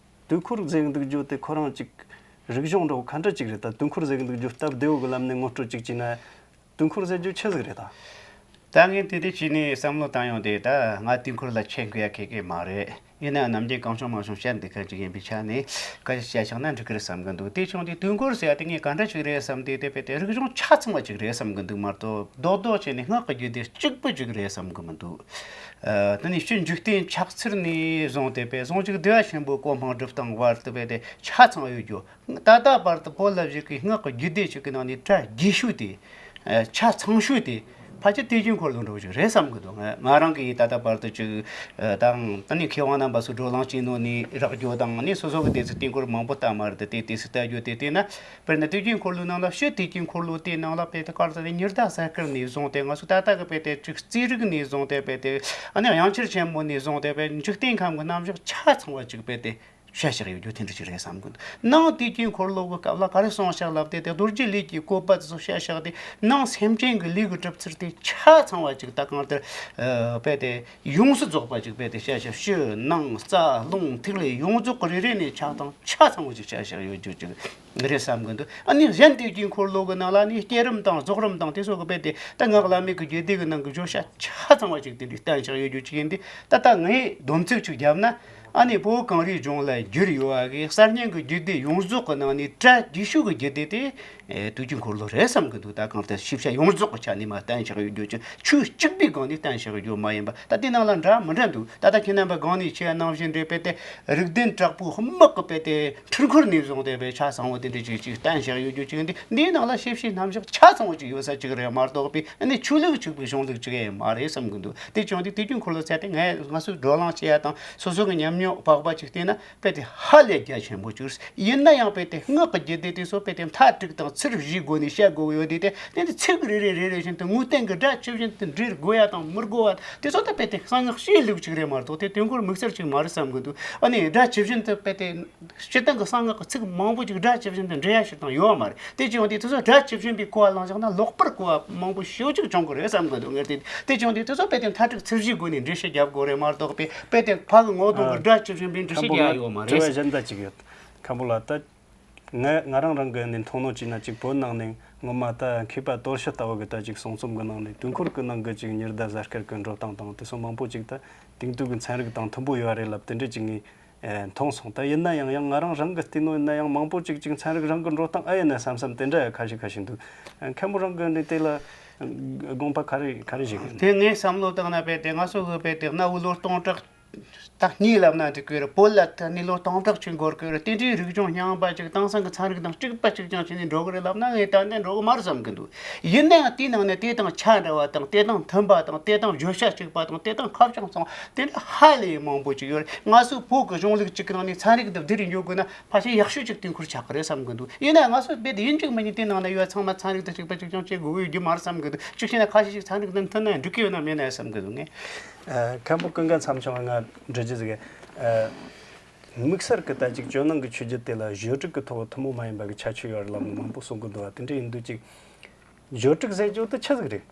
དུས་འཁོར་ཟེར་གི་འདུག་རྒྱུ་དེ་ཁོ་རང་ཅིག་རིག་གཞུང་འདྲ་བོ་ག་འདྲ་ཅིག་རེད། ད་དུས་འཁོར་ཟེར་གི་འདུག་རྒྱུ་སྟབས་བདེ་བོ་གི་ལམ་ནས་ངོ་སྤྲོད་ཅིག་བྱས་ན། དུས་འཁོར་ཟེར་རྒྱུ་ཆི་ཟིག་རེད་ད། ད་ངས་དེ་དེ་བྱས་ནས་བསམ་བློ་བཏང་ཡོང་དུས་ད་ང་དུས་འཁོར་ལ་ཆེད་མཁས་ཡ་མཁས་གི་མ་རེད། ཡིན་ནའང་ནམ་རྒྱུན་གང་བྱུང་མང་བྱུང་བཤད་འདུག་མཁན་ཅིག་ཡིན་པའི་ཆ་ནས་སྐད་ཆ་བཤད་བཞག་ན་འགྲིག་གི་རེད་བསམ་གི་འདུག་དེ་བྱུང་དུས་དུས་འཁོར་ཟེར་ཡ་དེ་ངས་ག་འདྲ་ཞིག་རེད་བསམ་དུས་དེ་དཔེ་དེ་རིག་གཞུང་ཆ་ཚང་བ་ཅིག་རེད་བསམ་གི་འདུག་མ་གཏོགས་རྡོག་རྡོག་བྱས་ནས་སྔགས་ཀྱི་རྒྱུད་སྡེ་གཅིག་པུ་ཅིག་རེད་བསམ་གི་མི་འདུག་ཨ་དེ་ནས་སྤྱིར་འཇིག་རྟེན་ཆགས་ཚུལ་ནས་བཟུང་སྟེ་དཔེ་ཟུང་འཇུག་བདེ་བ་ཆེན་པོའི་གོ་འཕང་སྒྲུབ་སྟངས་བར་དུ་དཔེ་དེ་ཆ་ཚང་ཡོད་རྒྱུ། ད་ལྟ་བར་དུ་བོད་ལ་བཞུགས་ཀྱི་སྔགས་ཀྱི་རྒྱུད་སྡེ་ཞིག་གི་ནང་ནས་གྲ་རྒྱས་ཤོས་དེ། ཨ་ཆ་ཚང་ཤོས་དེ། ཕལ་ཆེར་དུས་རྒྱུན་འཁོར་ལོ་འདྲ་བོ་ཞིག་རེད་བསམ་གི་འདུག་ང་ང་རང་གིས་ད་ལྟ་བར་དུ་ཅིག་ཨ་དང་ཨ་ནི་མཁས་དབང་རྣམ་པ་ཚོས་བགྲོ་གླེང་བྱས་ནོ་ནས་རག་རྒྱུ་དང་ཨ་ནི་སོ་སོ་གི་དེ་ཚོ་དུས་འཁོར་མང་པོ་ལྟ་མ་རེད་དེ་དེ་དུས་སུ་ལྟ་རྒྱུ་དེ་བལྟས་ན། དཔེར་ན་དུས་རྒྱུན་འཁོར་ལོའི་ནང་ལ་ཕྱི་དུས་རྒྱུན་འཁོར་ལོ་དེའི་ནང་ལ་དཔེ་དེ་གར་ཟེར་ཏེ་ཉི་ཟླ་གསལ་བསྐལ་ནས་བཟུང་སྟེ་ང་ཚོ་ད་ལྟ་གི་དཔེ་དེ་ཅིག་རྩིས་རིག་ནས་བཟུང་སྟེ་དཔེ་དེ་ཨ་ནི་དབྱངས་འཁྱུར་ཆེན་མོ་ནས་བཟུང་སྟེ་དཔེ་འཇིག་རྟེན་ཁམས་ཀྱི་རྣམ་གཞག་ཆ་ཚང་བ་ཅིག་དཔེ་དེ་བཤད་བཞག་ཡོད་རྒྱུ་དེ་འདྲ་ཅིག་རེད་བསམ་གི་འདུག་ནང་དུས་རྒྱུན་འཁོར་ལོ་གི་སྐབས་ལ་ག་རེ་གསུངས་བཞག་ལབ་དེ་དེ་རྡོ་རྗེ་ལུས་ཀྱི་བཀོད་པ་དེ་ཚོ་བཤད་བཞག་དེ་ནང་སེམས་ཅན་གྱི་ལུས་ཀྱི་གྲུབ་ཚུལ་དེ་ཆ་ཚང་བ་ཅིག་ད་གང་ལྟར་ཨ་དཔེ་དེ་ཡོངས་སུ་རྫོགས་པ་ཅིག་དཔེ་དེ་བཤད་བཞག་ཕྱི་ནང་རྩ་རླུང་ཐིག་ལེ་ཡོངས་རྫོགས་ཀྱི་རེ་རེ་ནས་ཆ་དང་ཆ་ཚང་བ་ཅིག་བཤད་བཞག་ཡོད་རྒྱུ་ཅིག་རེད་བསམ་གི་འདུག་ཨ་ནི་གཞན་དུས་རྒྱུན་འཁོར་ལོ་གི་ནང་ལ་ནི་བསྐྱེད་རིམ་དང་རྫོགས་རིམ་དང་དེ་ཚོ་གི་དཔེ་དེ་ད་སྔགས་བླ་མེད་ཀྱི་རྒྱུད་སྡེ་གི་ནང་གི་བརྗོད་བྱ་ཆ་ཚང་བ་ཅིག་དེ་འདྲའི་བསྟན་བཞག་ཡོད་རྒྱུ་ཅིག་ཡིན་དུས་ད་ལྟ་ངས་སྡོམ་ཚིག་ཅིག་བརྒྱབ་ན། ཨ་ནི་བོད་གངས་རིའི་ལྗོངས་ལ་བསྒྱུར་ཡོད་པ་གི་གསར་རྙིང་གི་རྒྱུད་སྡེ་ཡོངས་རྫོགས་ཀྱི་ནང་ནས་གྲ་རྒྱས་ཤོས་ཀྱི་རྒྱུད་སྡེ་དེ་ཨེ་དུས་རྒྱུན་འཁོར་ལོ་རེད་བསམ་གི་འདུག་ད་གང་ལྟར་ཤེས་བྱ་ཡོངས་རྫོགས་ཀྱི་ཆ་ནས་མར་བསྟན་བཞག་ཡོད་རྒྱུ་ཅིག་ཆོས་གཅིག་པའི་སྒང་ནས་བསྟན་བཞག་ཡོད་རྒྱུ་མ་ཡིན་པ་ད་དེ་ནང་ལ་འདྲ་མི་འདྲ་འདུག་ད་ལྟ་ཁྱེད་རྣམ་པ་སྒང་ནས་ཆེ་བ་ནང་བཞིན་རེད་པས་ཏེ་རིགས་ལྡན་དྲག་པོའི་དམག་གི་དཔེ་དེ་འཕྲུལ་འཁོར་ནས་བཟུང་སྟེ་དཔེ་ཆ་ཚང་བོ་དེ་འདྲ་ཅིག་ཅིག་བསྟན་བཞག་ཡོད་རྒྱུ་ཅིག་འདི་འདིའི་ནང་ལ་ཤེས་བྱའི་རྣམ་གཞག་ཆ་ཚང་བོ་ཅིག་ཡོད་ས་ཅིག་རེད་མ་གཏོགས་པའི་ཨ་ནི་ཆོས་ལུགས་གཅིག་པའི་གཞུང་ལུགས་ཅིག་ཡང་མ་རེད་བསམ་གི་འདུག་དེ་བྱུང་དུས་དུས་རྒྱུན་འཁོར་ལོ་ཟེར་ཏེ་ངས་ང་ཚོས་བགྲོ་གླེང་བྱེད་ཡ་དང་སོ་སོ་གི་ཉམས་མྱོང་དཔག་པ་ཅིག་བལྟས་ན་དཔེ་དེ་ཧ་ལས་རྒྱ་ཆེན་པོ་ཅིག་རེད། ཡིན་ན་ཡང་དཔེ་དེ་སྔགས་ཀྱི་རྒྱུད་སྡེ་དེ་ཚོ་དཔེ་དེ་མཐའ་དྲུག་དང་ཚུལ་བཞིའི་སྒོ་ནས་བཤད་དགོས་ཡོད་དེ་དེ་དེ་ནི་ཚིག་རེ་རེ་རེ་རེ་བཞིན་དུ་ངོས་བསྟན་གྱི་སྒྲ་ཇི་བཞིན་དུ་འགྲེལ་དགོས་ཡ་དང་མི་དགོས་པ་དེ་ཚོ་ད་དཔེ་དེ་གསང་སྔགས་ཤེས་ལུགས་ཅིག་རེད་མ་གཏོགས་དེ་དོན་འཁོར་དམིགས་བསལ་ཅིག་མ་རེད་བསམ་གི་འདུག་ཨ་ནི་སྒྲ་ཇི་བཞིན་དུ་དཔེ་དེ། སྤྱིར་བཏང་གི་གསང་སྔགས་ཀྱི་ཚིག་མང་པོ་ཅིག་སྒྲ་ཇི་བཞིན་དུ་འགྲེལ་ཡ་ཞིག་དང་ཡོད་པ་མ་རེད། དེ་བྱུང་དུས་དེ་ཚོ་སྒྲ་ཇི་བཞིན་པའི་གོ་བ་བླངས་བཞག་ན་ལོག་པར་གོ་བ་མང་པོ་ཞེ་པོ་ཅིག་བྱུང་གི་རེད་བསམ་གི་འདུག་ངས་དེ་དེ་བྱུང་དུས་དེ་ཚོ་དཔེ་དེ་མཐའ་དྲུག་ཚུལ་བཞིའི་སྒོ་ནས་འགྲེལ་བཤད་རྒྱབ་དགོས་རེད་མ་གཏོགས་པའི་དཔེ་དེ་ཕ་གི་ངོ་གདོང་གི་སྒྲ་ཇི་བཞིན་པའི་འགྲེལ་བཤད་རྒྱག་ཡ་ཡོད་པ་མ་རེད། དྲི་བ་གཞན་དག་ཅིག་ཡོད། མཁན་པོ་ལགས་ད། ང་ང་རང་རང་གི་ནས་མཐོང་སྣང་བྱས་ན་ཅིག་བོད་ནང་ནས་ངོ་མ་ད་མཁས་པ་དོལ་ཞི་ལྟ་བུ་གི་ད་ཅིག་གསུང་རྩོམ་གི་ནང་ནས་དུས་འཁོར་གི་ནང་གི་ཅིག་ཉི་ཟླ་གསལ་བསྐལ་གི་འགྲོ་སྟངས་དང་དེ་སོགས་མང་པོ་ཅིག་ད་དེང་དུས་ཀྱི་ཚན་རིག་དང་མཐུན་པོ་ཡོད་རེད་ལབ་དེ་འདྲས་ཅིག་ངས་ཨེ་མཐོང་སོང་། ད་ཡིན་ན་ཡང་ཡང་ང་རང་རང་གི་བལྟས་ནོ་ཡིན་ན་ཡང་མང་པོ་ཅིག་ཅིག་ཚན་རིག་རང་གི་འགྲོ་སྟངས་ཨེ་ཡིན་ན་བསམ་བསམ་དེ་འདྲ་ཡང་ཁ་ཤས་ཁ་ཤས་འདུག་ཨེ་མཁན་པོ་རང་གི་འདི་དེ་ལ་དགོངས་པ་ག་རེ་ག་རེ་ཞིག་ཡོད། དེ་ངས་བསམ་བློ་བཏང་ན་དཔེ་དེ་ང་ཚོ་གི་དཔེ་དེ་གནའ་བོའི་ལོ་སྟོང་ཕྲག་ད་གཉིས་ལབ་ན་འགྲིག་གི་རེད། བོད་ལ་ད་ནི་ལོ་སྟོང་ཕྲག་ཅིག་འགོར་གི་རེད། དེ་འདྲའི་རིག་གཞུང་རྙིང་པ་ཅིག་དེང་སང་གི་ཚན་རིག་དང་གཅིག་པ་གཅིག་རྐྱང་བྱས་ནས་འགྲོ་གི་རེད་ལབ་ན་ངས་ཏན་ཏན་འགྲོ་གི་མ་རེད་བསམ་གི་འདུག་ཡིན་ན་ཡང་དེའི་ནང་ནས་དེ་དང་ཆ་འདྲ་བ་དང་དེ་དང་མཐུན་པ་དང་དེ་དང་བརྗོད་བྱ་གཅིག་པ་དང་དེ་དང་ཁ་བྱང་ཚང་དེ་འདྲ་ཧ་ལས་མང་པོ་ཅིག་ཡོད་རེད། ང་ཚོའི་བོད་ཀྱི་གཞུང་ལུགས་གཅིག་གི་ནང་ནས་ཚན་རིག་འདི་བསྡུས་ནས་འཇོག་དགོས་ན་ཕལ་ཆེར་ཡག་ཤོས་ཅིག་དུས་འཁོར་ཆགས་ཀྱི་རེད་བསམ་གི་འདུག་ཡིན་ན་ཡང་ང་ཚོ་རྦད་དེ་ཡིན་གཅིག་མིན་གཉིས་དེ་ནང་ན་ཡོད་ཚང་མ་ཚན་རིག་དང་གཅིག་པ་གཅིག་རྐྱང་བྱེད་དགོས་ཀྱི་ཡོད་རྒྱུ་མ་རེད་བསམ་གི་འདུག་གཅིག་བྱས་ན་ཁ་ཤས་ཤིག་ཚན་རིག་འདི་མཐུན་ན་འགྲིག་གི་ཡོད་ན་མེད་ན་བསམ་གི་འདུག་ངས། ཨ། མཁན་པོ་ཀུན་དགའ་མཚམས་ཆུང་ང་འདྲི་རྒྱུ་ཟིག་གི། ཨ། དམིགས་བསལ་གི་ད་ཅིག་ཇོ་ནང་གི་ཆོས་བརྒྱུད་དེ་ལ་གཞུང་དྲུག་གི་ཐོག་ཐུན་མོང་མ་ཡིན་པ་གི་ཁྱད་ཆོས་ཡོད་རེད་ལབ་ནས་མང་པོ་གསུང་གི་འདུག་བ། དེ་འདྲ་ཡིན་དུས་ཅིག་གཞུང་དྲུག་ཟེར་རྒྱུ་དེ་ཆི་ཟིག་རེད།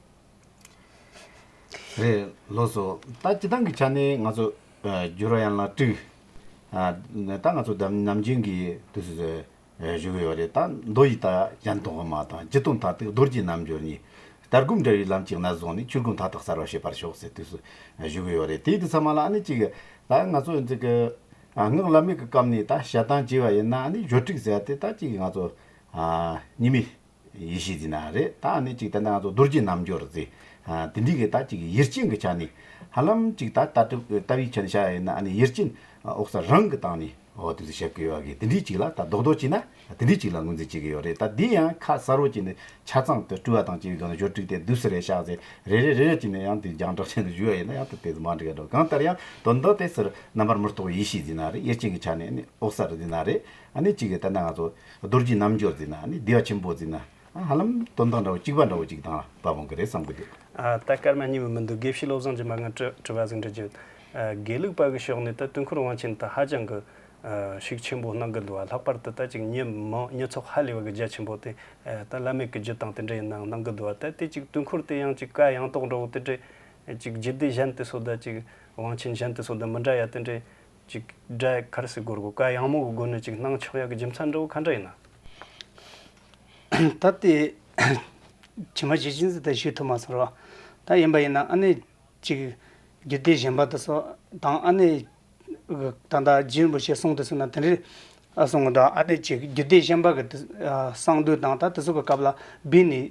རེད། ལགས་སོ། ད་སྤྱིར་བཏང་གི་ཆ་ནས་ང་ཚོ་ཨ་སྦྱོར་བ་ཡན་ལག་དྲུག་ཨ་ད་ང་ཚོ་ནམ་རྒྱུན་གྱི་དུས་སུ་བཞུགས་ཡོད་རེད། ད་མདོ་ཡི་ད་གཞན་དོན་དབུ་མ་དང་། ཇི་ལྟར་མཐར་ཐུག་རྡོ་རྗེ་རྣལ་འབྱོར་ཉིད། ལྟ་སྒོམ་འབྲེལ་བའི་ལམ་གྱི་གནད་བཟུང་ནས། ཆོས་སྒོ་མཐའ་དག་གསལ་བར་བྱེད་པར་ཤོག་ཟེར་དུས་སུ་བཞུགས་ཡོད་རེད། དེའི་དུས་ཚང་མ་ལ་ཨ་ནི་ཅིག་ད་ང་ཚོ་འདི་གི་ཨ་སྔགས་བླ་མེད་ཀྱི་སྐབས་ནས་ད་བཤད་སྟངས་བྱས་པ་ཡིན་ན། ཨ་ནི་སྦྱོར་དྲུག་ཟེར་དེ་ད་ཅིག་ང་ཚོ་ཨ་གཉིས་མེད་ཡེ་ཤེས་ཟེར་ན་རེད། ད་ཨ་ནི་ཅིག་ད་ནི་ང་ཚོ་རྡོ་རྗེ་རྣལ་འབྱོར་ཟེར། ཨ་དེ་འདྲའི་གི་ད་ཅིག་ཡུལ་ཅན་གྱི་ཆ་ནས་ཧ་ལམ་ཅིག་ད་ལྟ་གྲུབ་ལྟ་བའི་ཆ་ནས་བཤད་ཡིན་ན། ཨ་ནི་ཡུལ་ཅན་འོག་ས་རང་གི་སྟེང་ནས་འོ་དེ་ཚོ་བཤད་གི་ཡོད་གི། དེ་འདྲའི་ཅིག་ལ་ད་རྡོག་རྡོག་བྱས་ན་དེ་འདྲའི་ཅིག་ལ་ངོས་འཛིན་བྱེད་གི་ཡོད་རེད། ད་འདི་ཡང་ཁ་གསལ་བོ་བྱས་ནས་ཆ་ཚང་དུ་སྤྲུལ་བ་དང་བཅས་པའི་སྒང་ནས་སྦྱོར་དྲུག་དེ་འདུག་སེ་རེད་བཞག་ཟེར་རེ་རེ་རེ་རེ་བྱས་ནས་ཡང་དེ་རྒྱང་བསྒྲགས་བྱས་ནས་ཞུ་བ་ཡིན་ན་ཡང་ད་དེ་ཚོ་མ་འགྲིག་ག་འགྲོ། གང་ལྟར་ཡང་དོན་དག་དེ་ཟུར་རྣམ་པར་མི་རྟོག་ཡེ་ཤེས་ཟེར་ན་རེད། ཡུལ་ཅན་གྱི་ཆ་ནས་ཨ་ནི་འོག་ས་རེད་ཟེར་ན་རེད། ཨ་ནི་གཅིག་གི་ད་ནི་ང་ཚོ་རྡོ་རྗེ་རྣལ་འབྱོར་ཟེར་ན། ཨ་ནི་བདེ་བ་ཆེན་པོ་ཟེར་ན། ཨ་ཧ་ལམ་དོན་དག་འདྲ་བོ་གཅིག་པ་འདྲ་བོ་གཅིག་དང་ལ་བབ་འོང་གི་རེད་བསམ་གི་འདུག་ཨ་ད་སྐར་མ་གཉིས་མིན་མི་འདུག་དགེ་བཤེས་བློ་བཟང་སྒྱུ་མ། ང་དྲི་དྲི་བ་ཟིག་འདྲི་རྒྱུ། ཨ་དགེ་ལུགས་པ་གི་ཕྱོགས་ནས་ད་དུས་འཁོར་དབང་ཆེན་ད་ཧ་ཅང་གི་ཨ་ཤུགས་ཆེན་པོ་གནང་གི་འདུག་བ། ལྷག་པར་དུ་ད་ཅིག་མྱི་མང་མྱི་ཚོགས་ཧ་ལས་པ་གི་རྒྱ་ཆེན་པོ་དེ་ཨ་ད་བླ་མེད་གི་རྒྱུད་དང་དེ་འདྲ་ཡིན་ནའང་གནང་གི་འདུག་བ། ད་དེ་ཅིག་དུས་འཁོར་དེ་ཡང་ཅིག་བཀའ་ཡང་དག་འདྲ་བོ་དེ་འདྲ་ཅིག་རྒྱུད་སྡེ་གཞན་དེ་ཚོ་ད་ཅིག་དབང་ཆེན་གཞན་དེ་ཚོ་ད་མི་འདྲ་ཡ་དེ་འདྲ་ཅིག་སྒྲ་ག་རེ་ཟེར་དགོས་རེད་གོ། བཀའ་ཡང་མོ་གི་སྒོ་ནས་ཅིག་གནང་ཆོག་ཡ་གི་རྒྱུ་མཚན་འདྲ་བོ་ག་འདྲ་ཡིན་ན། ད་དེ་ཇི་མ་ཇི་བཞིན་ཟེར་ད་ཞུ་ཐུབ་མ་སོང་ར། ད་ཡིན་པ་ཡིན་ན་ཨ་ནི་ཅིག་རྒྱུད་སྡེ་གཞན་པ་དེ་ཚོ་དང་ཨ་ནི་ད་ལྟ་རྗེ་རིན་པོ་ཆེ་གསུང་དེ་ཚོ་ན་དེ་འདྲའི་ཨ་གསུང་གི་འདུག་ཨ་ནི་ཅིག་རྒྱུད་སྡེ་གཞན་པ་གི་དེ་ཨ་གསང་འདུས་དང་ད་དེ་ཚོ་གི་སྐབས་ལ་བི་ནི།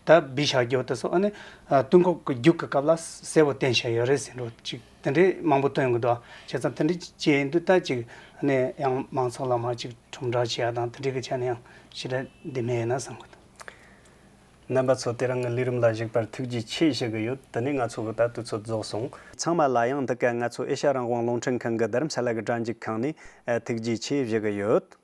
ད་བི་བྱ་རྒྱུ་དེ་ཚོ་ཨ་ནི་ཨ་དུས་འཁོར་གྱི་རྒྱུད་ཀྱི་སྐབས་ལ་གསལ་བོ་བསྟན་བྱ་ཡོད་རེད་ཟེར་འགྲོ་ཅིག་དེ་འདྲའི་མང་པོ་བཏོན་ཡོང་གི་འདུག་བྱས་ཙང་དེ་འདྲའི་བྱས་ཡིན་དུས་ད་ཅིག་ཨ་ནི་ཡང་མང་ཚོགས་ལ་མར་ཅིག་ཁྲོམ་བསྒྲགས་བྱེད་ཡ་དང་དེ་འདྲའི་གི་ཆ་ནས་ཡང་ཞེ་དྲག་འདི་མེད་ཡིན་ན་བསམ་གི་འདུག་རྣམ་པ་ཚོ་དེ་རིང་གི་ལས་རིམ་ལ་གཞིགས་པར་ཐུགས་རྗེ་ཆེ་ཞུ་གི་ཡོད། དེ་ནས་ང་ཚོ་གི་ད་དུས་ཚོད་རྫོགས་སོང་། ཚང་མ་ལ་ཡང་འདི་ག་ང་ཚོ་ཨེ་ཤ་ཡ་རང་དབང་རླུང་འཕྲིན་ཁང་གི་རྡ་རམ་ས་ལ་གི་སྒྲ་འཇུག་ཁང་ནས་ཨ་ཐུགས་རྗེ་ཆེ་ཞུ་གི་ཡོད།